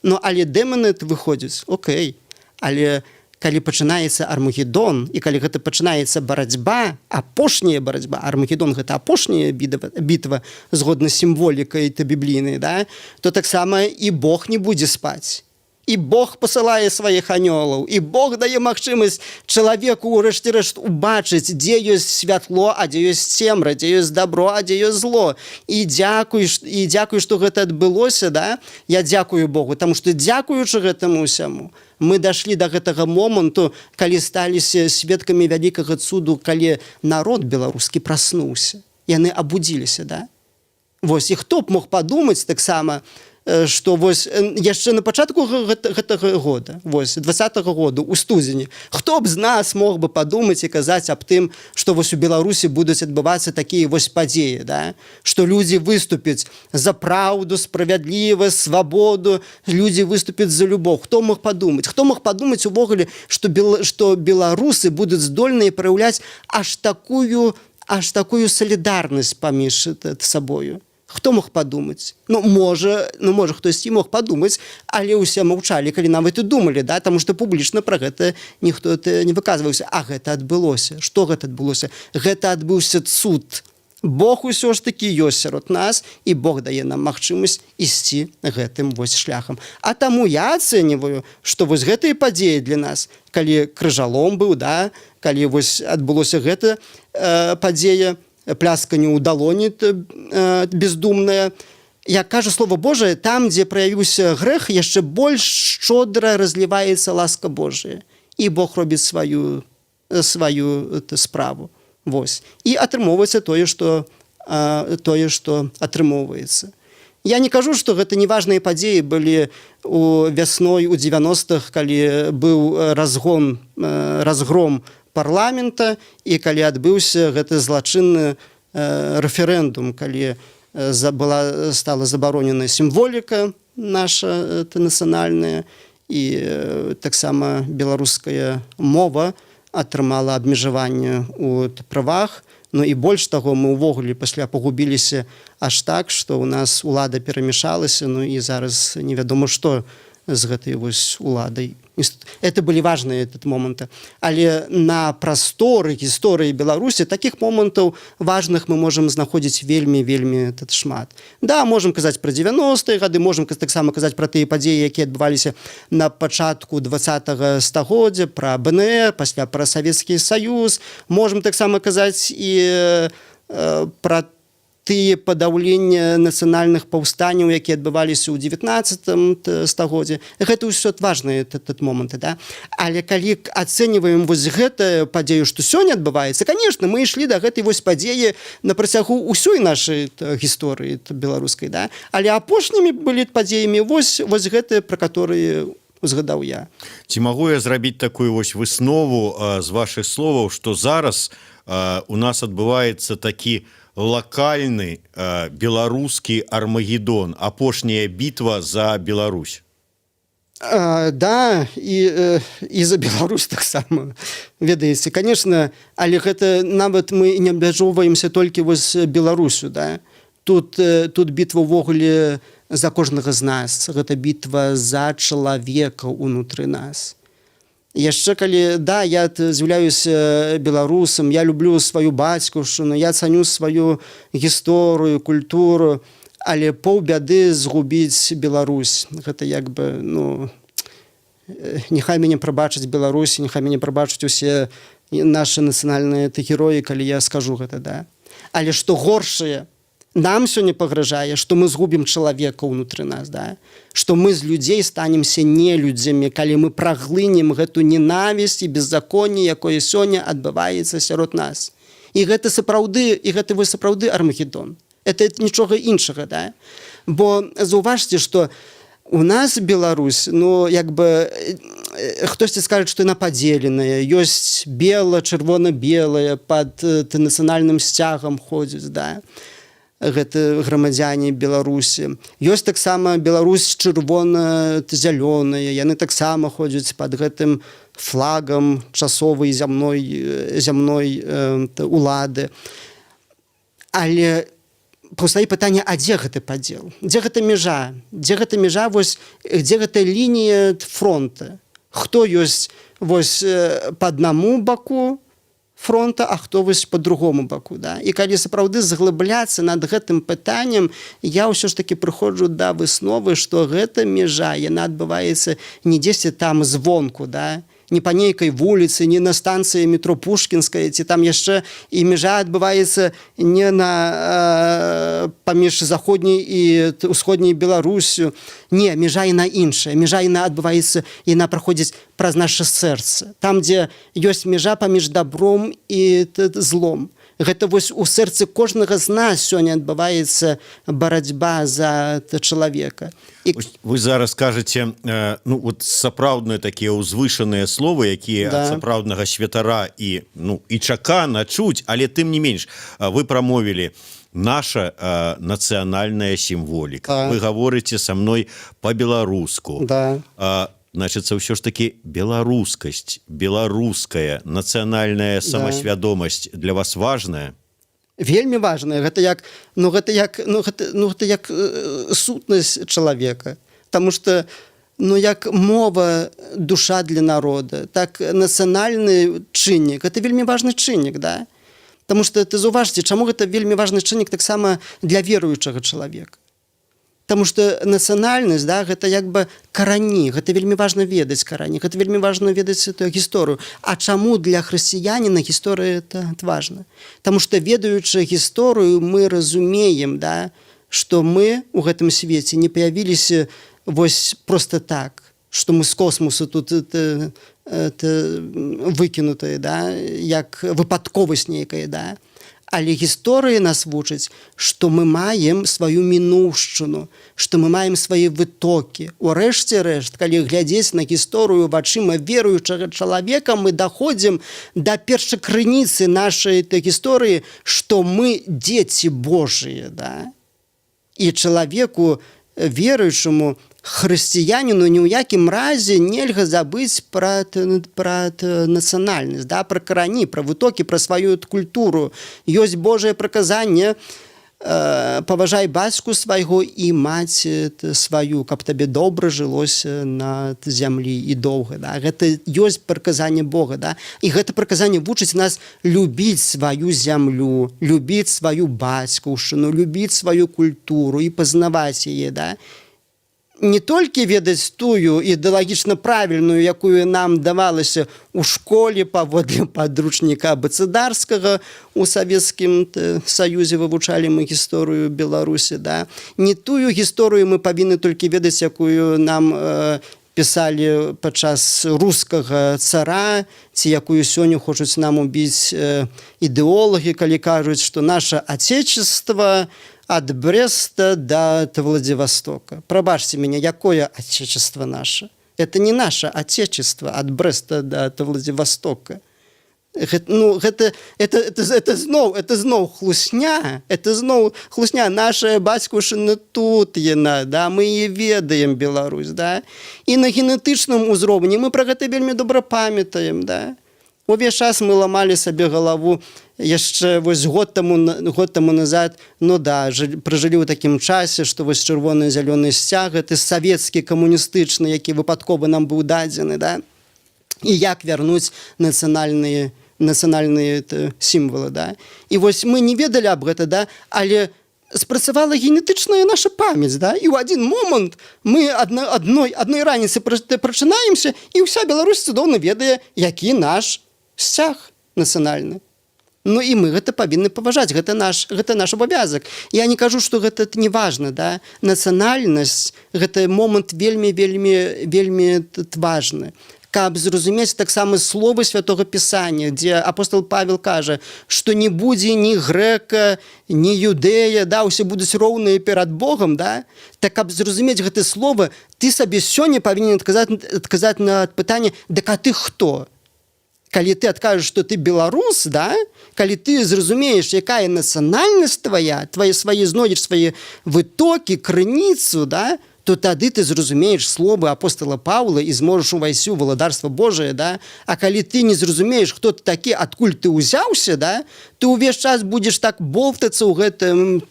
Ну, але дэманы выходзяць, окей, але калі пачынаецца Армагеддон і калі гэта пачынаецца барацьба, апошняя барацьба, Армагеддон — гэта апошняя бітва згодна з сімволікай та біблійнай, да, то таксама і Бог не будзе спаць, і Бог пасылае сваіх анёлаў, і Бог дае магчымасць чалавеку ўрэшце рэшт убачыць, дзе ёсць святло, а дзе ёсць цемра, дзе ёсць дабро, а дзе ёсць зло. І дзякуй, што гэта адбылося, да. Я дзякую Богу, таму што, дзякуючы гэтаму ўсяму, мы дашлі до гэтага моманту, калі сталіся сведкамі вялікага цуду, калі народ беларускі праснуўся, яны абудзіліся, да. Вось, і хто б мог падумаць таксама, што вось яшчэ на пачатку гэтага года, вось 20-го году у студзені, хто б з нас мог бы падумаць і казаць аб тым, што вось у Беларусі будуць адбывацца такія вось падзеі, да, што людзі выступяць за праўду, справядлівасць, свабоду, людзі выступяць за любоў? Хто мог падумаць? Хто мог падумаць увогуле, што беларусы будуць здольныя праяўляць аж такую салідарнасць паміж сабою? Хто мог падумаць? Ну, можа, хтосьці мог падумаць, але ўсе маўчалі, калі нават і думалі, да, таму што публічна пра гэта ніхто это не выказваўся. А гэта адбылося. Што гэта адбылося? Гэта адбыўся цуд. Бог усё ж такі ёсць сярод нас, і Бог дае нам магчымасць ісці гэтым вось шляхам. А таму я ацэньваю, што вось гэтыя падзеі для нас, калі крыжалом быў, да, калі вось адбылося гэта падзея, плясканне ў далоні бездумнае, як кажа слово Божае, там, дзе праявіўся грэх, яшчэ больш шчодра разліваецца ласка Божая, і Бог робіць сваю справу. Вось. І атрымоўваецца тое, што атрымоўваецца. Я не кажу, што гэта неважныя падзеі былі у вясной у 90-х, калі быў разгром парламента і калі адбыўся гэты злачынны рэферэндум, калі была стала забаронена сімволіка наша нацыянальная, і таксама беларуская мова атрымала абмежаванне ў правах. Ну і больш таго, мы ўвогуле пасля пагубіліся аж так, што ў нас улада перамяшалася, ну і зараз невядома, што з гэтай вось уладай. Это былі важныя этот моманты, але на прасторы гісторыі Беларусі таких момантаў важных мы можем знаходзіць вельмі, вельмі этот шмат. Да, можем казаць про 90-е гады, можем таксама казаць про тыя падзеі, якія адбываліся на пачатку 20 стагоддзя, про БНР, пасля пра Савецкі Саюз. Можем таксама казаць і про тыя падаўлення нацыянальных паўстанняў, якія адбываліся ў 19 стагоддзі. Гэта ўсё важныя этот моманты, да. Але калі ацэньваем вось гэтую падзею, што сёння адбываецца, конечно, мы ішлі да гэтай вось падзеі на працягу ўсёй нашай гісторыі беларускай, да. Але апошнімі былі падзеямі вось гэтыя, пра которые узгадаў я. Ці магу я зрабіць такую вось выснову з вашых словаў, что зараз у нас адбываецца такі лакальны беларускі армагедон, апошняя бітва за Беларусь? Да, і за Беларусь таксама, ведаеце, конечно. Але гэта нават мы не абмяжоўваемся толькі вось Беларусю, да. Тут бітва ўвогуле за кожнага з нас, гэта бітва за чалавека унутры нас. Яшчэ калі, да, я з'яўляюся беларусам, я люблю сваю бацькаўшчыну, я цаню сваю гісторыю, культуру, але паўбяды згубіць Беларусь. Гэта як бы, ну, няхай мяне прабачыць Беларусь, няхай мяне прабачаць усе нашы нацыянальныя героі, калі я скажу гэта, да. Але што горшае, нам сёння пагражае, што мы згубім чалавека ўнутры нас, да, што мы з людзей станемся не людзямі, калі мы праглынем гэту ненавісць і беззаконне, якое сёння адбываецца сярод нас. І гэта сапраўды, і гэта вось сапраўды армагедон, это нічога іншага, да. Бо заўважце, что у нас Беларусь, ну, як бы хтосьці скажа, што яна падзеленая, ёсць бела чырвона-белая под нацыянальным сцягам ходзяць, да, гэта грамадзяне Беларусі. Ёсць таксама Беларусь чырвона зялёная, яны таксама ходзяць под гэтым флагам часовай зямной улады. Але паўстае пытанне: а дзе гэты падзел, дзе гэта межа, дзе гэта межа, вось дзе гэта лінія фронта, хто ёсць вось па аднаму баку фронта, а хто вось по другому баку, да? І калі сапраўды заглыбляцца над гэтым пытаннем, я ўсё ж таки прыходжу да высновы, что гэта межа, яна адбываецца не дзесьці там звонку, да, не па нейкай вуліцы, не на станцыі метро Пушкінская ці там яшчэ, і межа адбываецца не на паміж заходняй і усходняй Беларусю. Не, межа і на іншая, межа яна адбываецца, яна праходзіць праз наше сэрца, там, дзе ёсць межа паміж добром і злом. Гэта вось у сэрцы кожнага з нас сёння адбываецца барацьба за чалавека. І вы зараз кажаце, ну вот, сапраўдныя такія ўзвышаныя словы, якія сапраўднага святара і, ну, і чакана чуць, але тым не менш вы прамовілі: наша нацыянальная сімволіка. Вы гаворыце са мной по-беларуску. Значится, ўсё ж таки беларускасць, беларуская нацыянальная самасвядомасць для вас важная? Вельмі важная. Гэта як, ну, гэта як, ну, гэта, ну, гэта як сутнасць чалавека. Таму что, ну, як мова душа для народа, так нацыянальны чыннік — это вельмі важны чыннік, да. Таму что ты заўважце, чаму гэта вельмі важны чыннік таксама для веруючага чалавека. Таму что нацыянальнасць, да, гэта як бы карані, гэта вельмі важна ведаць карані, гэта вельмі важна ведаць эту гісторыю. А чаму для хрысціяніна гісторыя это важна? Таму что, ведаючы гісторыю, мы разумеем, да, что мы у гэтым свеце не паявіліся вось просто так, что мы з космосу тут это выкінутыя, да, як выпадковасць нейкая, да. Але гісторыя нас вучыць, што мы маем сваю мінуўшчыну, што мы маем свае вытокі. Урэшце рэшт, калі глядзець на гісторыю вачыма веруючага чалавека, мы даходзім да першакрыніцы нашай этой гісторыі, што мы дзеці Божыя, да? І чалавеку веруючаму, хрысціяніну ні ў якім разе нельга забыць пра нацыянальнасць, да, пра карані, пра вытокі, пра сваю культуру. Ёсць Божае прыказанне: Паважай бацьку свайго і маці сваю, каб табе добра жылося на зямлі і доўга, да? Гэта ёсць прыказанне Бога, да? І гэта прыказанне вучыць нас любіць сваю зямлю, любіць сваю бацькаўшчыну, любіць сваю культуру і пазнаваць яе, да? Не толькі ведаць тую ідэалагічна правільную, якую нам давалася у школе паводле падручніка абэцэдарскага. У Савецкім Саюзе вывучалі мы гісторыю Беларусі, да? Не тую гісторыю мы павінны толькі ведаць, якую нам пісалі падчас рускага цара ці якую сёння хочуць нам убіць ідэолагі, калі кажуць, што наше отечество от Бреста до Владивостока. Прабачце мяне, якое отечество наше? Это не наше отечество от Бреста до Владивостока. Ну, гэта, это зноў хлусня, это зноў хлусня. Наша бацькаўшчына тут яна, да, мы і ведаем Беларусь, да. І на генетычным узроўні мы пра гэта вельмі добра памятаем, да. Увесь час мы ламалі сабе галаву яшчэ вось год таму назад, ну да, пражылі ў такім часе, што вось чырвоны, зялёны сцяг, это савецкі, камуністычны, які выпадкова нам быў дадзены, да. І як вярнуць нацыянальныя сімвалы, да. І вось мы не ведалі аб гэта, да, але спрацавала генетычная наша памяць, да, і ў адзін момант мы адной раніцы прачынаемся, і ўся Беларусь цудоўна ведае, які наш сцяг нацыянальны. Ну і мы гэта павінны паважаць, гэта наш абавязак. Я не кажу, што гэта не важна, да. Нацыянальнасць — гэта момант вельмі, вельмі, вельмі важны, каб зразумець таксама словы Святого Пісання, дзе апостол Павел кажа, што не будзе ні грэка, ні юдэя, да, усе будуць роўныя перад Богом, да. Так, каб зразумець гэта слово, ты сабе сёння павінен адказаць на пытанне: дык а ты хто? Калі ты адкажаш, што ты беларус, да, калі ты зразумееш, якая нацыянальнасць твоя, твои свае знойдзеш свае вытокі, крыніцу, да, то тады ты зразумееш словы апостала Паўла і зможаш увайсці ў валадарства Божае, да. А калі ты не зразумееш, хто ты такі, адкуль ты ўзяўся, да, ты ўвесь час будзеш так болтацца ў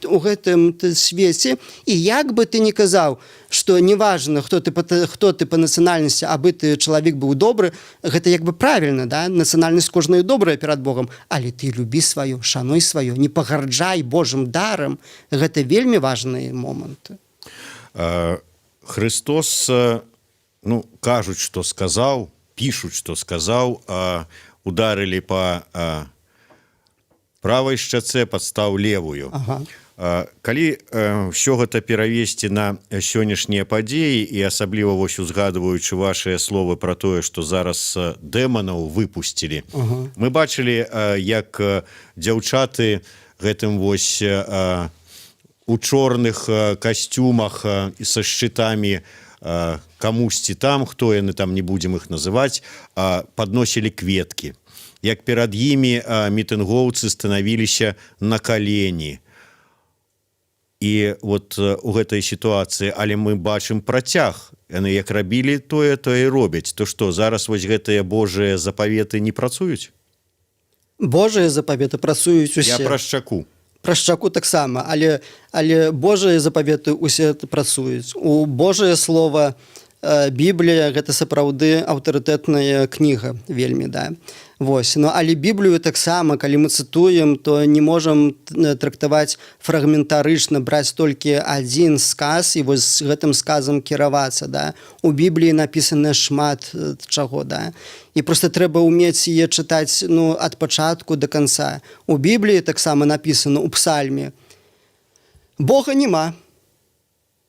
гэтым свеце. І як бы ты ни казаў, что неважно, хто ты па нацыянальнасці, абы ты чалавек быў добры, гэта як бы правильно, да, нацыянальнасць кожная добрая перад Богом, але ты любі сваё, шануй сваё, не пагарджай Божым дарам. Гэта вельмі важныя моманты. Христос, ну, кажуць, что сказаў, пишуць, что сказаў: ударылі по правай шчацэ, падстаў левую. Калі ўсё гэта перавесці на сённяшнія падзеі і асабліва вось узгадваючы вашыя словы про тое, что зараз дэманаў выпусцілі, мы бачылі, як дзяўчаты гэтым вось у чорных касцюмах і са шчытамі камусьці там, хто яны там, не будзем іх называць, падносілі кветкі, як перад імі мітынгоўцы станавіліся на калені. І вот у гэтай сітуацыі, але мы бачым працяг: яны як рабілі тое, то і робяць. То што, зараз вось гэтыя Божыя запаветы не працуюць? Божыя запаветы працуюць усе. Я пра шчаку. Пра шчаку таксама, але Божыя запаветы усе працуюць. У Божае слово, Біблія — гэта сапраўды аўтарытэтная кніга вельмі, да. Вось, ну, але Біблію таксама, калі мы цытуем, то не можам трактаваць фрагментарычна, браць толькі адзін сказ і вось з гэтым сказам кіравацца, да. У Бібліі напісана шмат чаго, да, і просто трэба ўмець яе чытаць, ну, ад пачатку до конца. У Бібліі таксама напісана у псальме: «Бога няма».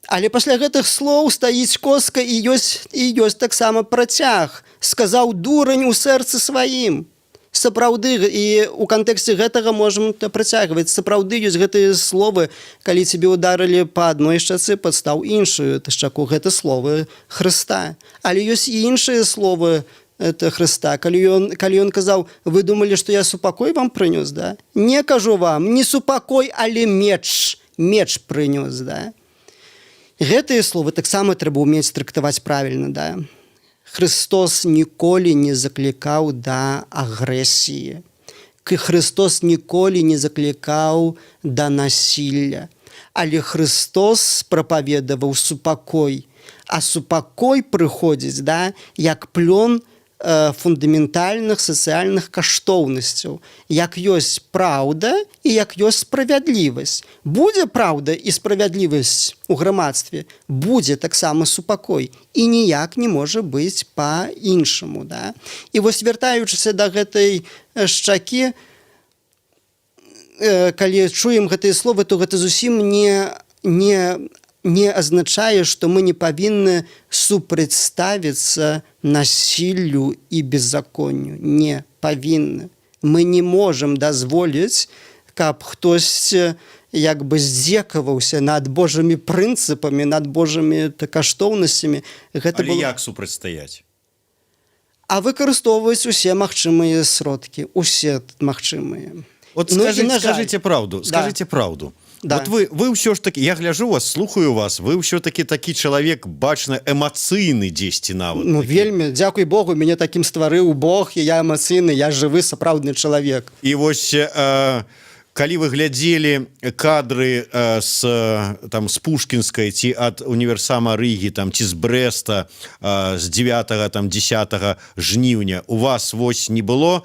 Але пасля гэтых слоў стаіць коска, і ёсць таксама працяг: «Сказаў дурань у сэрцы сваім». Сапраўды, і у кантэксце гэтага можам працягваць. Сапраўды ёсць гэтыя словы: калі цябе ударылі па адной шчацы, падстаў іншую шчаку. Гэта словы Хрыста. Але ёсць і іншыя словы это Хрыста, калі ён казаў: «Вы думалі, што я супакой вам прынёс, да? Не, кажу вам, не супакой, але меч прынёс», да. Гэтыя словы таксама трэба ўмець трактаваць правільна, да. Христос ніколі не заклікаў да агрэсіі. Хрыстос ніколі не заклікаў да насілля. Але Хрыстос прапаведаваў супакой. А супакой прыходзіць, да, як плён фундаментальных сацыяльных каштоўнасцяў. Як ёсць праўда і як ёсць справядлівасць. Будзе праўда і справядлівасць у грамадстве, будзе таксама супакой. І ніяк не можа быць па-іншаму. Да? І вось, вяртаючыся да гэтай шчакі, калі чуем гэтыя словы, то гэта зусім не азначае, што мы не павінны супрацьставіцца насіллю і беззаконню. Не павінны. Мы не можам дазволіць, каб хтось як бы здзекаваўся над Божымі прынцыпамі, над Божымі каштоўнасцямі. Гэта Але было. як супрацьстаяць? А выкарыстоўваюць усе магчымыя сродкі, усе магчымыя. Вот Ну, і, скажите, на жаль. скажите правду, Да. скажите правду. Да. Вот вы ўсё ж таки, я гляжу вас, слухаю вас, вы ўсё-таки такі чалавек, бачна, эмацыйны дзесьці нават. Ну, такі. вельмі, дзякуй Богу, мяне такім стварыў Бог, і я эмацыйны, я жывы сапраўдны чалавек. І вось калі вы глядзелі кадры с там, з Пушкінскай ці ад універсама Рыгі там, ці з Брэста з 9, там, 10 жніўня, у вас вось не было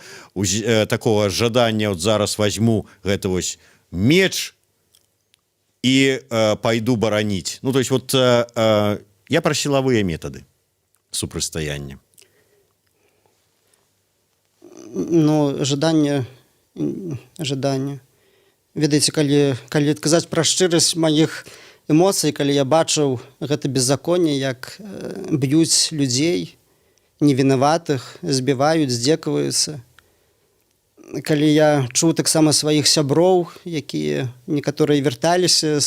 такого жадання: вот зараз возьму гэта вось меч і пайду бараніць? Ну, то есть вот я про сілавыя метады супрацьстаяння. Ну, жаданне, ведаеце, калі адказаць пра шчырасць маіх эмоцый, калі я бачыў гэта беззаконне, як б'юць людзей невінаватых, збіваюць, здзекаваюцца, калі я чуў таксама сваіх сяброў, якія некаторыя вярталіся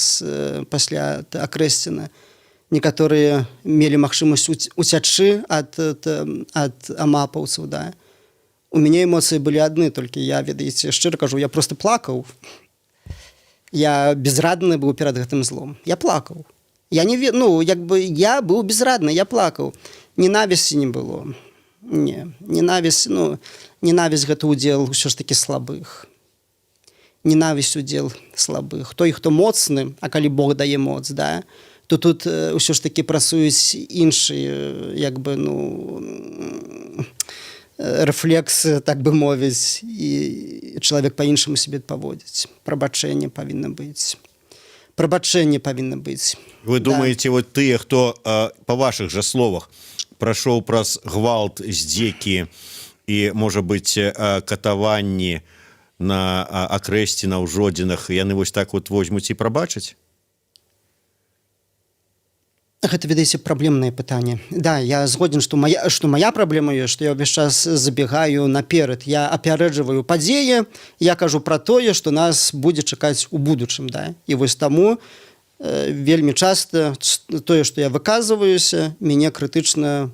пасля Акрэсціна, некаторыя мелі магчымасць уцячы ад амапаўцаў, да, у мяне эмоцыі былі адны толькі, я, ведаеце, шчыра кажу, я просто плакаў. Я безрадны быў перад гэтым злом, я плакаў. Я не ну, як бы, я быў безрадны, я плакаў. Ненавісці не было, не, ненавість, ну, ненавість — гэта удзел ўсё ж таки слабых. Ненавість — удзел слабых. Той, хто моцны, а калі Бог дае моц, да, то тут ўсё ж таки працуюць іншыя, як бы, ну, рэфлексы, так бы мовіць, і чалавек па-іншаму себе паводзіць. Прабачэнне павінна быць, прабачэнне павінна быць. Вы Да. думаете, вот тыя, хто по ваших жа словах прайшоў праз гвалт, здзекі і, можа быть, катаванні на Акрэсці, на Ўжодзінах, яны вось так вот возьмуць і прабачаць? Гэта, ведаеце, праблемнае пытанне. Да, я згодзен, што моя праблема ёсць, што я ўвесь час забегаю наперад, я апярэджваю падзеі, я кажу пра тое, што нас будзе чакаць у будучым, да. І вось таму вельмі часта тое, што я выказваюся, мяне крытычна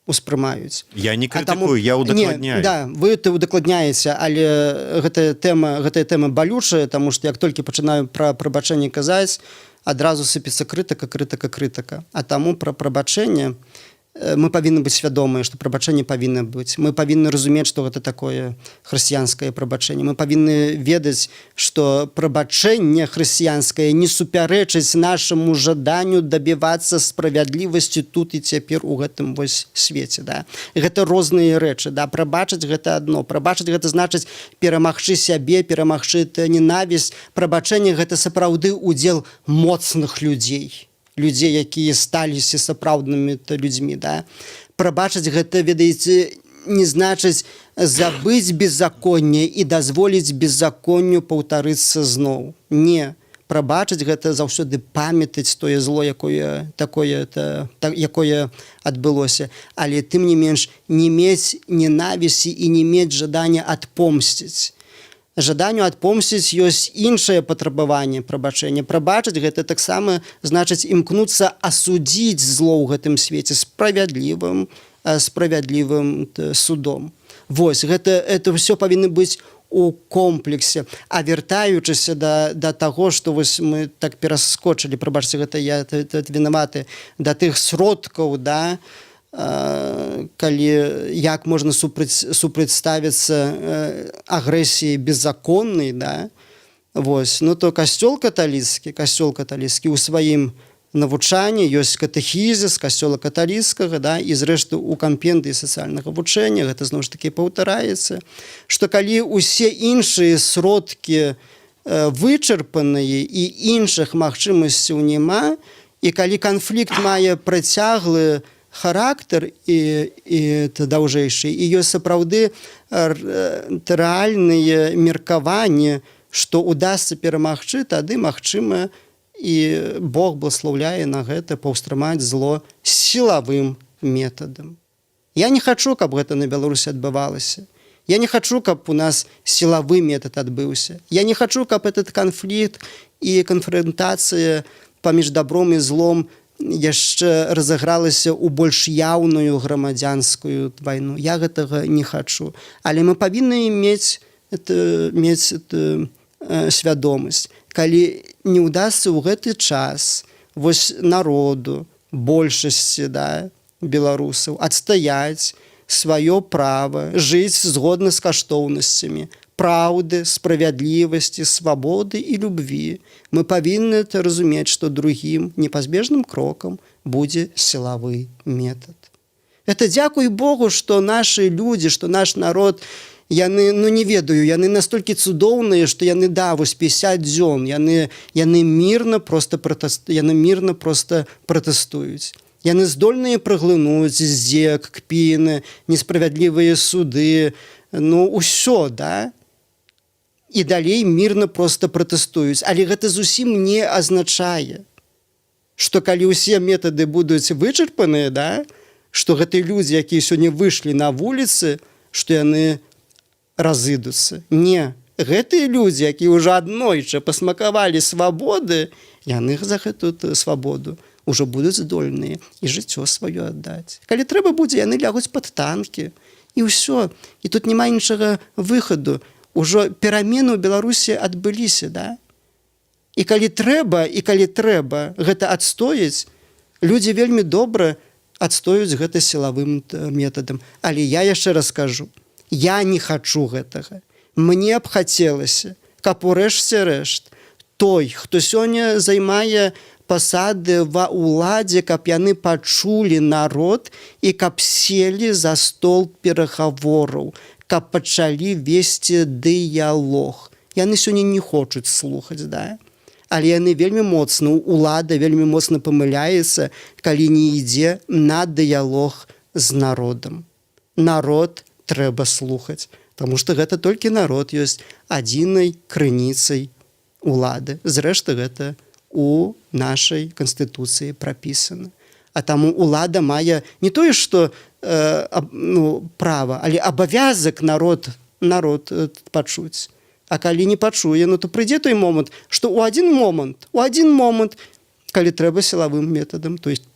успрымаюць. Я не А таму- крытыкую, я удакладняю. Не, да, вы ты удакладняеце, але гэтая тэма балючая, таму што як толькі пачынаю пра прабачэнне казаць, адразу сыпецца крытыка, крытыка, крытыка. А таму пра прабачэнне мы павінны быць свядомыя, што прабачэнне павінна быць. Мы павінны разумець, што гэта такое хрысціянскае прабачэнне. Мы павінны ведаць, што прабачэнне хрысціянскае не супярэчыць нашаму жаданню дабівацца справядлівасці тут і цяпер у гэтым вось свеце. Да? Гэта розныя рэчы. Да? Прабачыць — гэта адно. Прабачыць — гэта значыць перамагчы сябе, перамагчы ненавісць. Прабачэнне — гэта сапраўды удзел моцных людзей, людзей, якія сталіся сапраўднымі людзьмі, да. Прабачыць — гэта, ведаеце, не значыць забыць беззаконне і дазволіць беззаконню паўтарыцца зноў. Не, прабачыць — гэта заўсёды памятаць тое зло, якое такое это та, якое адбылося, але тым не менш не мець ненавісці і не мець жадання адпомсціць. Жаданню адпомсціць ёсць іншае патрабаванне прабачэння. Прабачыць — гэта таксама значыць імкнуцца асудзіць зло ў гэтым свеце справядлівым судом. Вось гэта это ўсё павінны быць у комплексе. А вяртаючыся да таго, што вось мы так пераскочылі, прабачце, гэта я вінаваты, да тых сродкаў, да, Калі як можна супрацьставіцца агрэсіі беззаконнай, да? Вось, ну то касцёл каталіцкі у сваім навучанні, ёсць катэхізіс касцёла каталіцкага, да, і зрэшты у кампендыі сацыяльнага вучэння гэта зноў ж такі паўтараецца, што калі ўсе іншыя сродкі вычарпаныя і іншых магчымасцяў няма, і калі канфлікт мае працяглы характар і даўжэйшы, і ёсць сапраўды рэальныя меркаванні, што удасся перамагчы, тады, магчыма, і Бог благаслаўляе на гэта паўстрымаць зло сілавым метадам. Я не хачу, каб гэта на Беларусі адбывалася. Я не хачу, каб у нас сілавы метад адбыўся. Я не хачу, каб этот канфлікт і канфронтацыя паміж добром і злом яшчэ разыгралася ў больш яўную грамадзянскую вайну. Я гэтага не хачу. Але мы павінны мець это свядомасць. Калі не ўдасца ў гэты час вось народу, большасці, да, беларусаў адстаяць сваё права жыць згодна з каштоўнасцямі праўды, справядлівасці, свабоды і любві, мы павінны это разумець, што другім непазбежным крокам будзе сілавы метад. Это дзякуй Богу, што нашы людзі, што наш народ, яны, ну не ведаю, яны настолькі цудоўныя, што яны, да, вось 50 дзён яны мірна просто пратэстуюць. Яны здольныя праглынуць здзек, кпіны, несправядлівыя суды, ну ўсё, да, і далей мірна просто пратэстуюць. Але гэта зусім не азначае, што калі ўсе метады будуць вычарпаныя, да, што гэтыя людзі, якія сёння выйшлі на вуліцы, што яны разыдуцца. Не, гэтыя людзі, якія ўжо аднойчы пасмакавалі свабоды, яны за гэтую свабоду ўжо будуць здольныя і жыццё сваё аддаць. Калі трэба будзе, яны лягуць пад танкі, і ўсё. І тут няма іншага выхаду. Ужо перамены ў Беларусі адбыліся, да? І калі трэба гэта адстояць, людзі вельмі добра адстоюць гэта сілавым метадам. Але я яшчэ раз скажу, я не хачу гэтага. Мне б хацелася, каб урэшце рэшт той, хто сёння займае пасады ва ўладзе, каб яны пачулі народ і каб селі за стол перагавораў, каб пачалі весці дыялог. Яны сёння не хочуць слухаць, да? Але яны вельмі моцна, улада вельмі моцна памыляецца, калі не ідзе на дыялог з народам. Народ трэба слухаць, таму што гэта толькі народ ёсць адзінай крыніцай улады. Зрэшты, гэта у нашай канстытуцыі прапісана. А таму улада мае не тое, што ну, права, але абавязак народ пачуць. А калі не пачуе, ну то прыйдзе той момант, што ў адзін момант, калі трэба сілавым метадам, то есть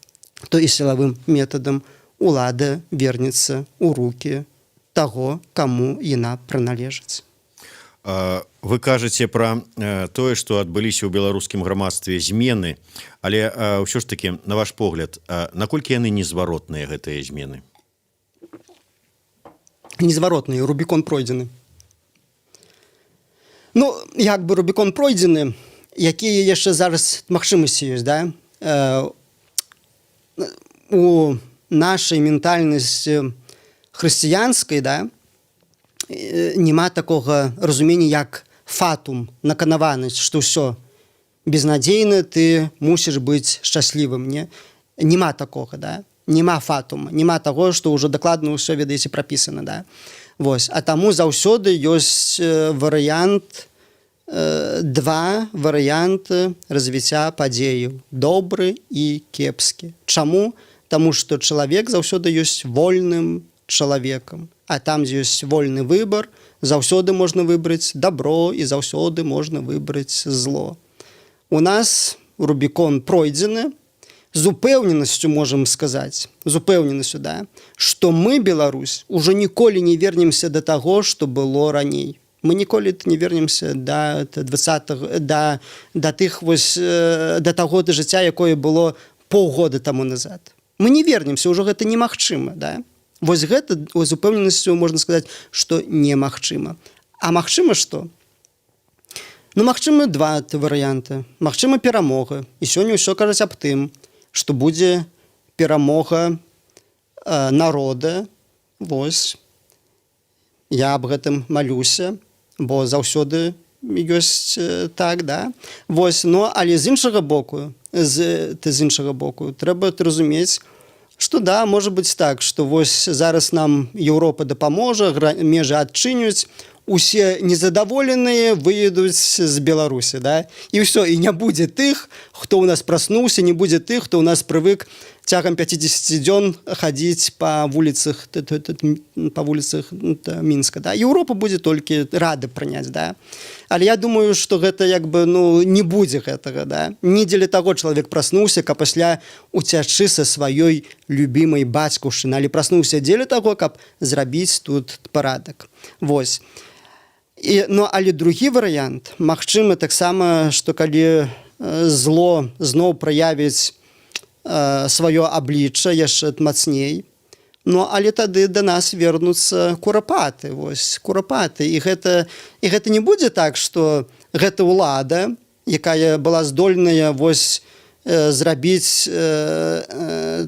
то і сілавым метадам улада вернецца ў руки таго, каму яна прыналежыць. Вы кажаце пра тое, што адбыліся ў беларускім грамадстве змены, але ўсё ж таки, на ваш погляд, наколькі яны незваротныя, гэтыя змены? Незваротныя, Рубікон пройдзены. Ну, як бы Рубікон пройдзены, якія яшчэ зараз магчымасці ёсць, да? У нашай ментальнасці хрысціянскай, да, няма такога разумення, як фатум, наканаванасць, што ўсё безнадзейна, ты мусіш быць шчаслівым, не? Няма такога, да? Няма фатума, няма таго, што ўжо дакладна ўсё, ведаеце, прапісана, да? Вось, а таму заўсёды ёсць варыянт, два варыянты развіцця падзеяў: добры і кепскі. Чаму? Таму што чалавек заўсёды ёсць вольным чалавекам, а там, дзе ёсць вольны выбар, заўсёды можна выбраць дабро і заўсёды можна выбраць зло. У нас Рубікон пройдзены. З упэўненасцю можам сказаць, з упэўненасцю, да, што мы, Беларусь, ужо ніколі не вернемся да таго, што было раней. Мы ніколі не вернемся да 20, да тых вось, да таго да жыцця, якое было паўгода таму назад. Мы не вернемся ўжо, гэта немагчыма, да. Вось гэта з упэўненасцю можна сказаць, што немагчыма. А магчыма што? Ну, магчыма, два варыянты. Магчыма, перамога. І сёння ўсё кажуць аб тым, што будзе перамога народа. Вось. Я аб гэтым малюся, бо заўсёды ёсць так, да. Вось, но але з іншага боку, трэба разумець, што да, можа быць так, што вось зараз нам Еўропа дапаможа, межы адчыняць, усе незадаволеныя выедуць з Беларусі, да, і ўсё, і не будзе тых, хто ў нас праснуўся, не будзе тых, хто ў нас прывык цягам 50 дзён хадзіць па вуліцах Мінска, да. Еўропа будзе толькі рады прыняць, да. Але я думаю, што гэта як бы, ну, не будзе гэтага, да. Не дзеля таго чалавек праснуўся, каб пасля уцячы са сваёй любімай бацькаўшчыны, але праснуўся дзеля таго, каб зрабіць тут парадак. Вось. І, ну, але другі варыянт магчымы таксама, што калі зло зноў праявіць сваё аблічча яшчэ мацней, ну, але тады да нас вернуцца Курапаты. Вось, Курапаты. І гэта не будзе так, што гэта ўлада, якая была здольная вось зрабіць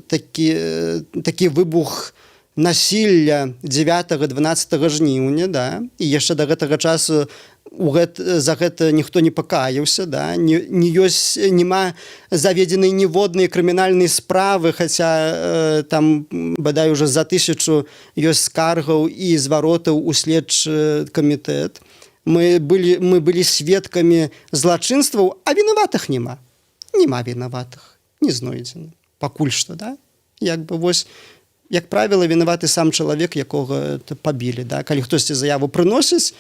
такі выбух насилля 9-12 жніўня, да, і яшчэ да гэтага часу за гэта ніхто не пакаяўся, да, не ёсць, няма заведзенай ніводнай крымінальнай справы, хаця там бадай уже за 1000 ёсць скаргаў і зваротаў у следчы камітэт. Мы былі сведкамі злачынстваў, а вінаватых няма. Няма вінаватых, не знойдзена пакуль што, да. Як бы вось, як правіла, вінаваты сам чалавек, якога пабілі, да. Калі хтосьці заяву прыносіць,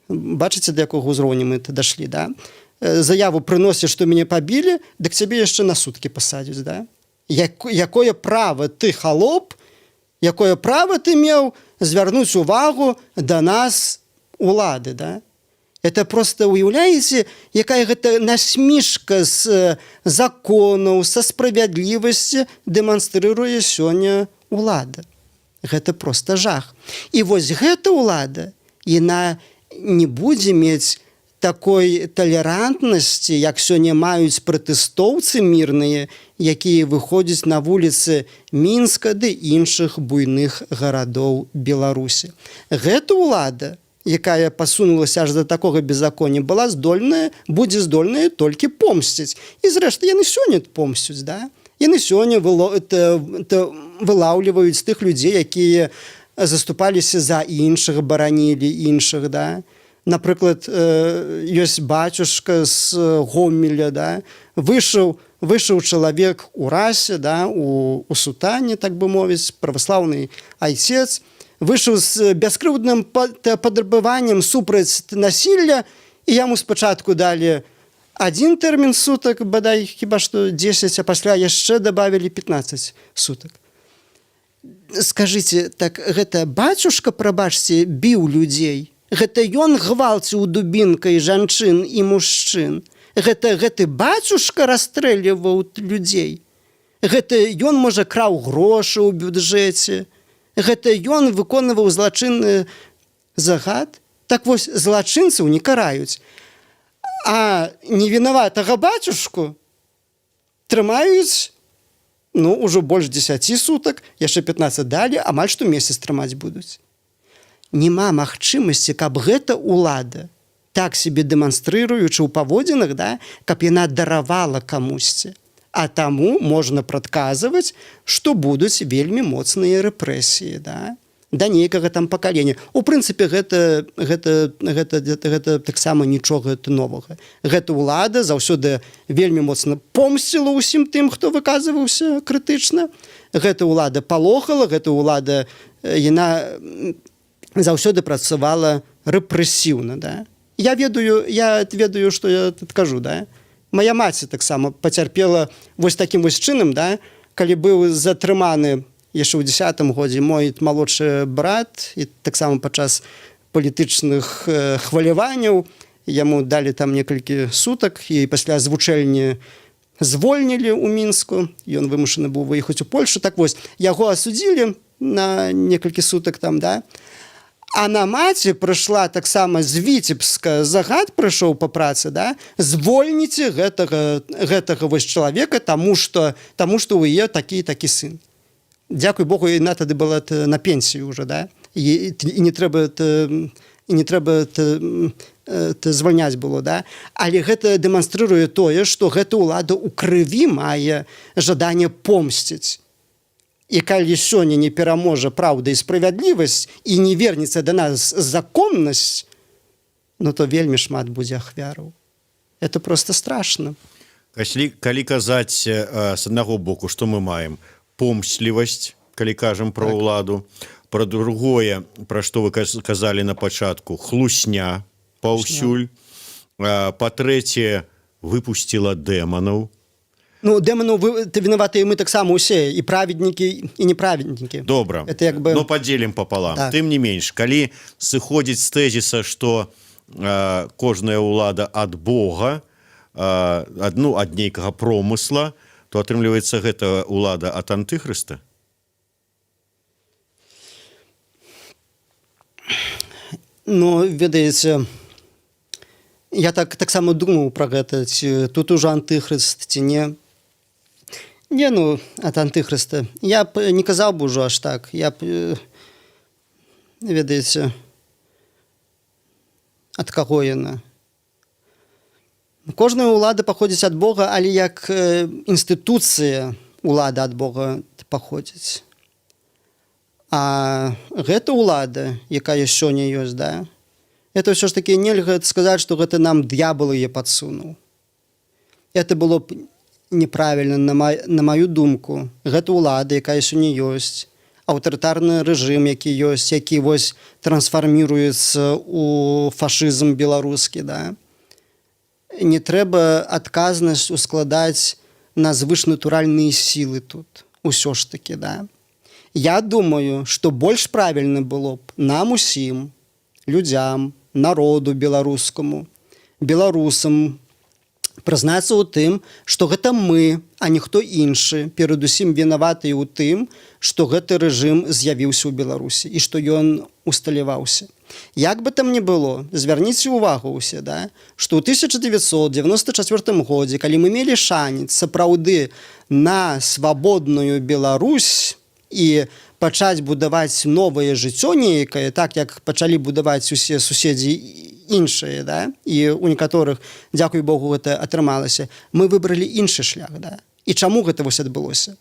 бачыце, да якога ўзроўню мы это дашлі, да, заяву прыносіць, што мяне пабілі, дык цябе яшчэ на суткі пасадзяць, да. Якое права ты, халоп, якое права ты меў звярнуць увагу да нас улады, да? Это просто, уяўляеце, якая гэта насмішка з законаў, са справядлівасці дэманстрыруе сёння улада. Гэта просто жах. І вось гэта ўлада, яна не будзе мець такой талерантнасці, як сёння маюць пратэстоўцы мірныя, якія выходзяць на вуліцы Мінска ды іншых буйных гарадоў Беларусі. Гэта ўлада, якая пасунулася аж да такога беззаконня, была здольная, будзе здольная толькі помсціць. І зрэшты, яны сёння помсцюць, да? Яны сёння вылаўліваюць тых людзей, якія заступаліся за іншых, баранілі іншых, да. Напрыклад, ёсць бацюшка з Гомеля, да, выйшаў чалавек у расе, да, у сутане, так бы мовіць, праваслаўны айцец, выйшаў з бяскрыўдным падрабаваннем супраць насилля, і яму спачатку далі адзін тэрмін сутак, бадай хіба што 10, а пасля яшчэ добавили 15 сутак. Скажыце, так гэта бацюшка, прабачце, біў людзей? Гэта ён гвалціў дубінкай жанчын і мужчын? Гэта гэты бацюшка расстрэльваў людзей? Гэта ён, можа, краў грошы ў бюджэце? Гэта ён выконваў злачынны загад? Так вось, злачынцаў не караюць, а невінаватага бацюшку трымаюць, ну, ўжо больш 10 сутак, яшчэ 15 далі, амаль што месяц трымаць будуць. Няма магчымасці, каб гэта ўлада, так себе дэманстрыруючы ў паводзінах, да, каб яна даравала камусьці. А таму можна прадказваць, што будуць вельмі моцныя рэпрэсіі, да, да нейкага там пакалення. У прынцыпе, гэта таксама нічога это новага. Гэта ўлада заўсёды вельмі моцна помсціла ўсім тым, хто выказваўся крытычна. Гэта ўлада палохала, гэта ўлада, яна заўсёды працавала рэпрэсіўна, да. Я ведаю, што я тут кажу, да. Моя маці таксама пацярпела вось такім вось чынам, да, калі быў затрыманы яшчэ ў 10-м годзе мой малодшы брат, і таксама падчас палітычных хваляванняў яму далі там некалькі сутак, і пасля з вучэльні звольнілі ў Мінску, ён вымушаны быў выехаць у Польшу. Так вось, яго асудзілі на некалькі сутак там, да. А на маці прыйшла таксама з Віцебска, загад прыйшоў па працы, да, звольніце гэтага вось чалавека, таму што ў яе такі сын. Дзякуй Богу, яна тады была на пенсію уже, да, і не трэба звальняць было, да. Але гэта дэманструе тое, што гэта ўлада ў крыві мае жаданне помсціць. І калі сёння не пераможа праўда і справядлівасць і не вернецца да нас законнасць, ну то вельмі шмат будзе ахвяраў. Это просто страшно. Калі казаць з аднаго боку, что мы маем? Помслівасць, калі кажам про ўладу, про другое, про што вы казалі на пачатку, хлусня паўсюль, па-трэцяе, выпусціла дэманаў. Ну, дэману вы ты вінаватыя мы таксама усе, і праведнікі, і неправеднікі. Добра. Это як бы Но поделим пополам. Так. Тым не менш, калі сыходзіць з тэзіса, что кожная ўлада ад Бога, адну ад нейкага промысла, то атрымліваецца, гэта ўлада ад антыхрыста. Ну, ведаеце, я таксама думаў пра гэта, ці тут ужо антыхрыст, ці не. Не, ну, ад антыхрыста я б не казаў бы ўжо аж так. Я б, ведаеце, ад каго яна? Кожная ўлада паходзіць ад Бога, але як інстытуцыя улада ад Бога паходзіць. А гэта ўлада, якая сёння ёсць, да, это ўсё ж таки нельга сказаць, што гэта нам д'ябал яе падсунуў. Это было б неправільна, на маю думку. Гэта ўлада, якая сёння ёсць, аўтарытарны рэжым, які ёсць, які вось трансфарміруецца у фашызм беларускі, да. Не трэба адказнасць ускладаць на звышнатуральныя сілы тут усё ж таки, да. Я думаю, што больш правільна было б нам усім, людзям, народу беларускаму, беларусам прызнацца ў тым, што гэта мы, а ніхто іншы, перадусім вінаваты ў тым, што гэты рэжым з'явіўся ў Беларусі і што ён усталяваўся. Як бы там ни было, звярніце ўвагу ўсе, да, што ў 1994 годзе, калі мы мелі шанец сапраўды на свабодную Беларусь і пачаць будаваць новае жыццё нейкае, так як пачалі будаваць усе суседзі іншыя, да, і у некаторых, дзякуй Богу, гэта атрымалася, мы выбралі іншы шлях, да. І чаму гэта вось адбылося?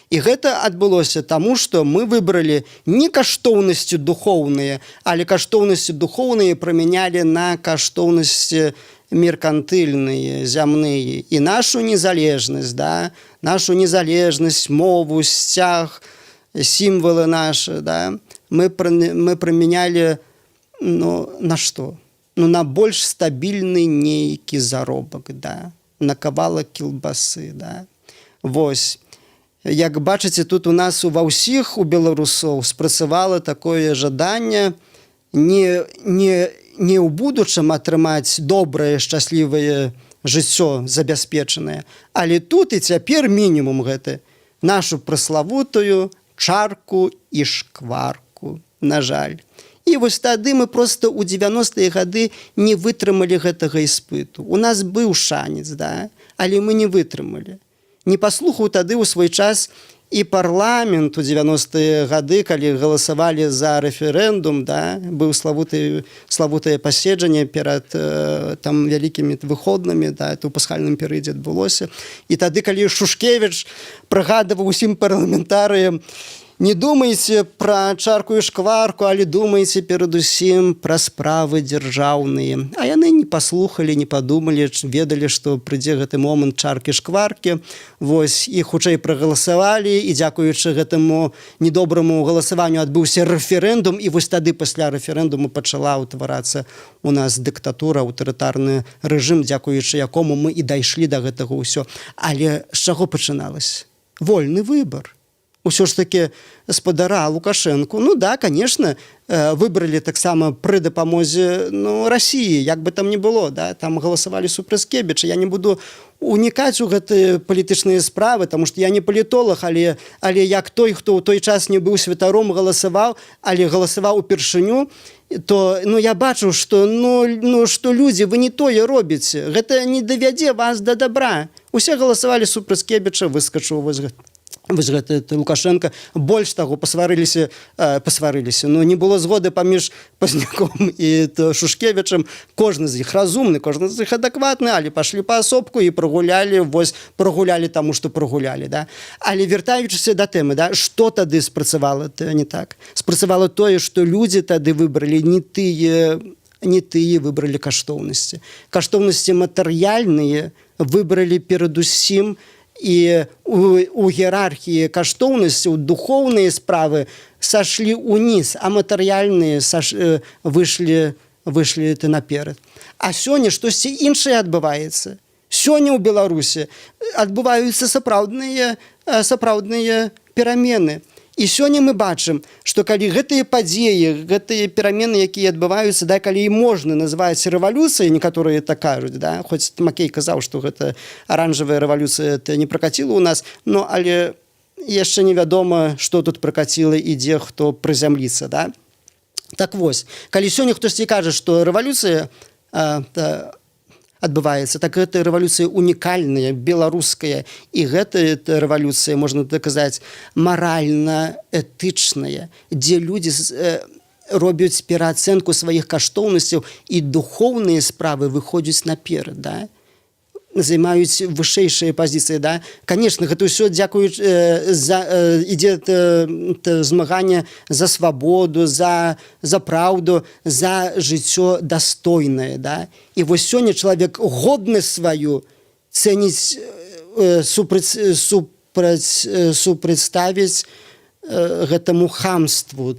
І гэта адбылося таму, што мы выбралі не каштоўнасці духоўныя, але каштоўнасці духоўныя прамянялі на каштоўнасці меркантыльныя, зямныя. І нашу незалежнасць, да, нашу незалежнасць, мову, сцяг, сімвалы нашы, да, мы прамянялі, ну, на што? Ну, на больш стабільны нейкі заробак, да, на кавалак кілбасы, да. Вось. Як бачыце, тут у нас ва ўсіх у беларусоў спрацавала такое жаданне не ў будучым атрымаць добрае, шчаслівае жыццё забяспечанае, але тут і цяпер мінімум гэты нашу праславутую чарку і шкварку, на жаль. І вось тады мы просто ў 90-е гады не вытрымалі гэтага іспыту. У нас быў шанец, да, але мы не вытрымалі. Не паслухаў тады ў свой час і парламент у 90-е гады, калі галасавалі за рэферэндум, да, быў славутае паседжанне перад там вялікімі выходнымі, да, это ў пасхальным перыядзе адбылося. І тады, калі Шушкевіч прыгадываў усім парламентарыям: «Не думайце пра чарку і шкварку, але думайце перадусім пра справы дзяржаўныя». А яны не паслухалі, не падумалі, ведалі, што прыйдзе гэты момант чаркі шкваркі. Вось, і хутчэй прагаласавалі, і дзякуючы гэтаму недобраму галасаванню адбыўся рэферэндум, і вось тады пасля рэферэндуму пачала ўтварацца у нас дыктатура, аўтарытарны рэжым, дзякуючы якому мы і дайшлі да гэтага ўсё. Але з чаго пачыналася? Вольны выбар. Усё ж таки спадара Лукашенко, ну да, конечно, Выбралі таксама пры дапамозе, ну, Расіі, як бы там не было, да, там галасавалі супраць Кебіча. Я не буду унікаць у гэтыя палітычныя справы, таму што я не палітолаг, але як той, хто ў той час не быў святаром, галасаваў, але галасаваў упершыню, то, ну, я бачу, что ну что, людзі, вы не тое робіце, гэта не давядзе вас да добра. Усе галасавалі супраць Кебіча, выскачыў вось гэты Лукашенко. Больш таго, пасварыліся, ну, не было згоды паміж Пазняком і Шушкевічам. Кожны з іх разумны, кожны з іх адэкватны, але пашлі паасобку і прагулялі, вось прагулялі, таму што прагулялі, да. Але вяртаючыся да тэмы, да, что тады спрацавала не так? Спрацавала тое, што людзі тады выбралі не тыя выбралі каштоўнасці. Каштоўнасці матэрыяльныя выбралі перадусім, і у іерархіі каштоўнасцяў духоўныя справы сашлі ўніз, а матэрыяльныя выйшлі ты наперад. А сёння штосьці іншае адбываецца. Сёння ў Беларусі адбываюцца сапраўдныя перамены. І сёння мы бачым, што калі гэтыя падзеі, гэтыя перамены, якія адбываюцца, да, калі і можна назваць рэвалюцыяй, некаторыя так кажуць, да, хоць Макей казаў, што гэта аранжавая рэвалюцыя это не пракаціла у нас, но але яшчэ невядома, што тут пракаціла і дзе хто прызямліцца, да. Так вось, калі сёння хтосьці кажа, што рэвалюцыя адбываецца, так гэта рэвалюцыя унікальная, беларуская, і гэта рэвалюцыя, можна даказаць, маральна этычная, дзе людзі робяць пераацэнку сваіх каштоўнасцяў, і духоўныя справы выходзяць наперад, да, займаюць вышэйшыя пазіцыі, да. Конечно, гэта ўсё дзякуюць за ідзе змаганне за свабоду, за праўду, за жыццё дастойнае, да. І вось сёння чалавек годнасць сваю цэніць, супрацьставіць гэтаму хамству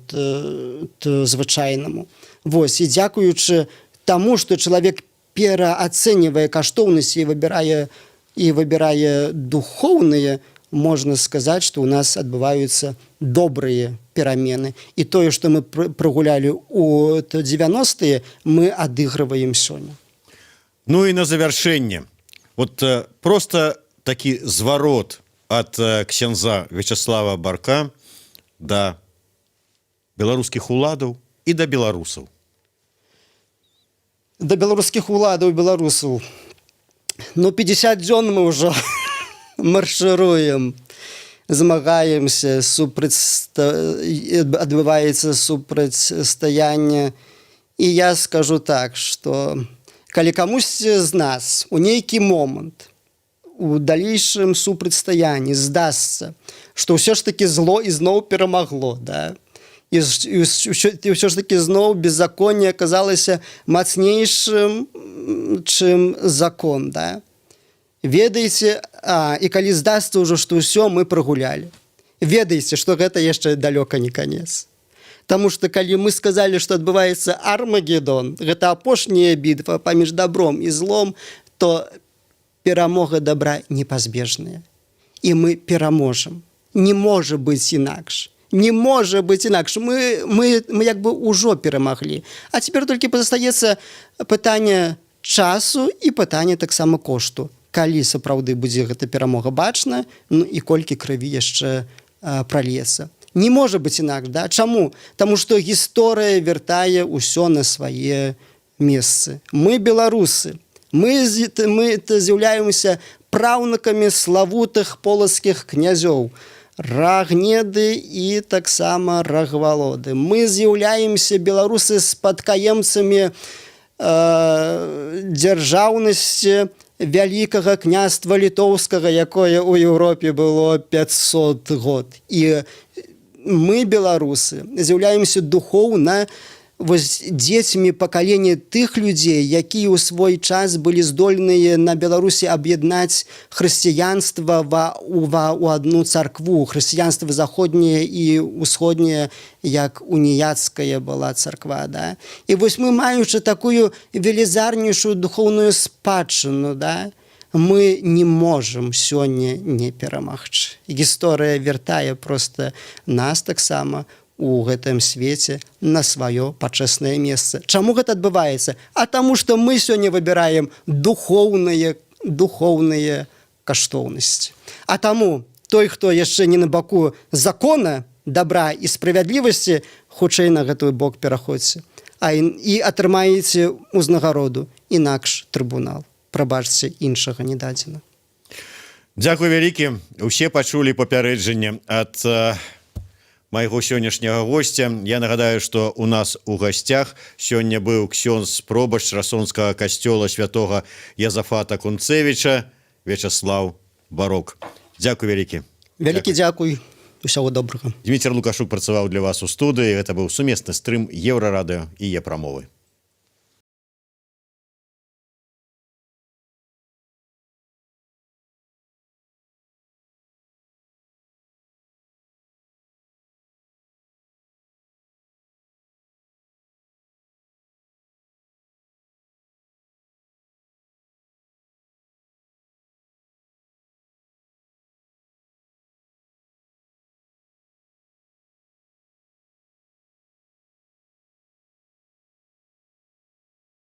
звычайнаму. Вось, і дзякуючы таму, што чалавек пераацэньвае каштоўнасці і выбірае духоўныя, можна сказаць, што ў нас адбываюцца добрыя перамены, і тое, што мы прагулялі у 90-е, мы адыгрываем сёння. Ну і на завяршэнне вот просто такі зварот от ксяндза Вячаслава Барка да беларускіх уладаў і да беларусаў. Да беларускіх уладаў, беларусаў: ну, 50 дзён мы ўжо маршыруем, змагаемся, адбываецца супрацьстаянне. І я скажу так, что калі камусьці з нас у нейкі момант у далейшым супрацьстаянні здасца, што ўсё ж таки зло ізноў перамагло, да, і ўсё ж таки зноў беззаконне аказалася мацнейшым, чым закон, да, ведаеце, і калі здасца ўжо, што ўсё, мы прагулялі, ведаеце, што гэта яшчэ далёка не канец. Таму што калі мы сказалі, што адбываецца Армагедон, гэта апошняя бітва паміж добром і злом, то перамога добра непазбежная. І мы пераможам. Не можа быць інакш. Не можа быць інакш. Мы як бы ўжо перамаглі. А цяпер толькі пазастаецца пытанне часу і пытанне таксама кошту. Калі сапраўды будзе гэта перамога бачна, ну і колькі крыві яшчэ пральецца. Не можа быць інакш, да? Чаму? Таму што гісторыя вяртае ўсё на свае месцы. Мы беларусы. Мы з'яўляемся праўнукамі славутых полацкіх князёў. Рагнеды і таксама Рагвалоды. Мы з'яўляемся, беларусы, спадкаемцамі дзяржаўнасці Вялікага Княства Літоўскага, якое ў Еўропе было 500 год. І мы, беларусы, з'яўляемся духоўна вось дзецьмі пакалення тых людзей, якія ў свой час былі здольныя на Беларусі аб'яднаць хрысціянства ва, у, ва, у адну царкву, хрысціянства заходняе і ўсходняе, як уніяцкая была царква, да. І вось мы, маючы такую велізарнейшую духоўную спадчыну, да, мы не можам сёння не перамагчы. Гісторыя вяртае просто нас таксама. у гэтым свеце на сваё пачэснае месца. Чаму гэта адбываецца? А таму, што мы сёння выбіраем духоўныя каштоўнасці. А таму той, хто яшчэ не на баку закона, добра і справядлівасці, хутчэй на гэты бок пераходзьце. І атрымаеце ўзнагароду, інакш трыбунал. Прабачце, іншага не дадзена. Дзякуй вялікі. Усе пачулі папярэджанне ад майго сённяшняга госця. Я нагадаю, што у нас у гасцях сёння быў ксёндз пробашч Расонскага касцёла святога Язафата Кунцевіча Вячаслаў Барок. Дзякуй вялікі. Вялікі дзякуй, усяго добрага. Зміцер Лукашук працаваў для вас у студыі. Гэта быў сумесны стрым Еўрарадыё і Е-Прамовы.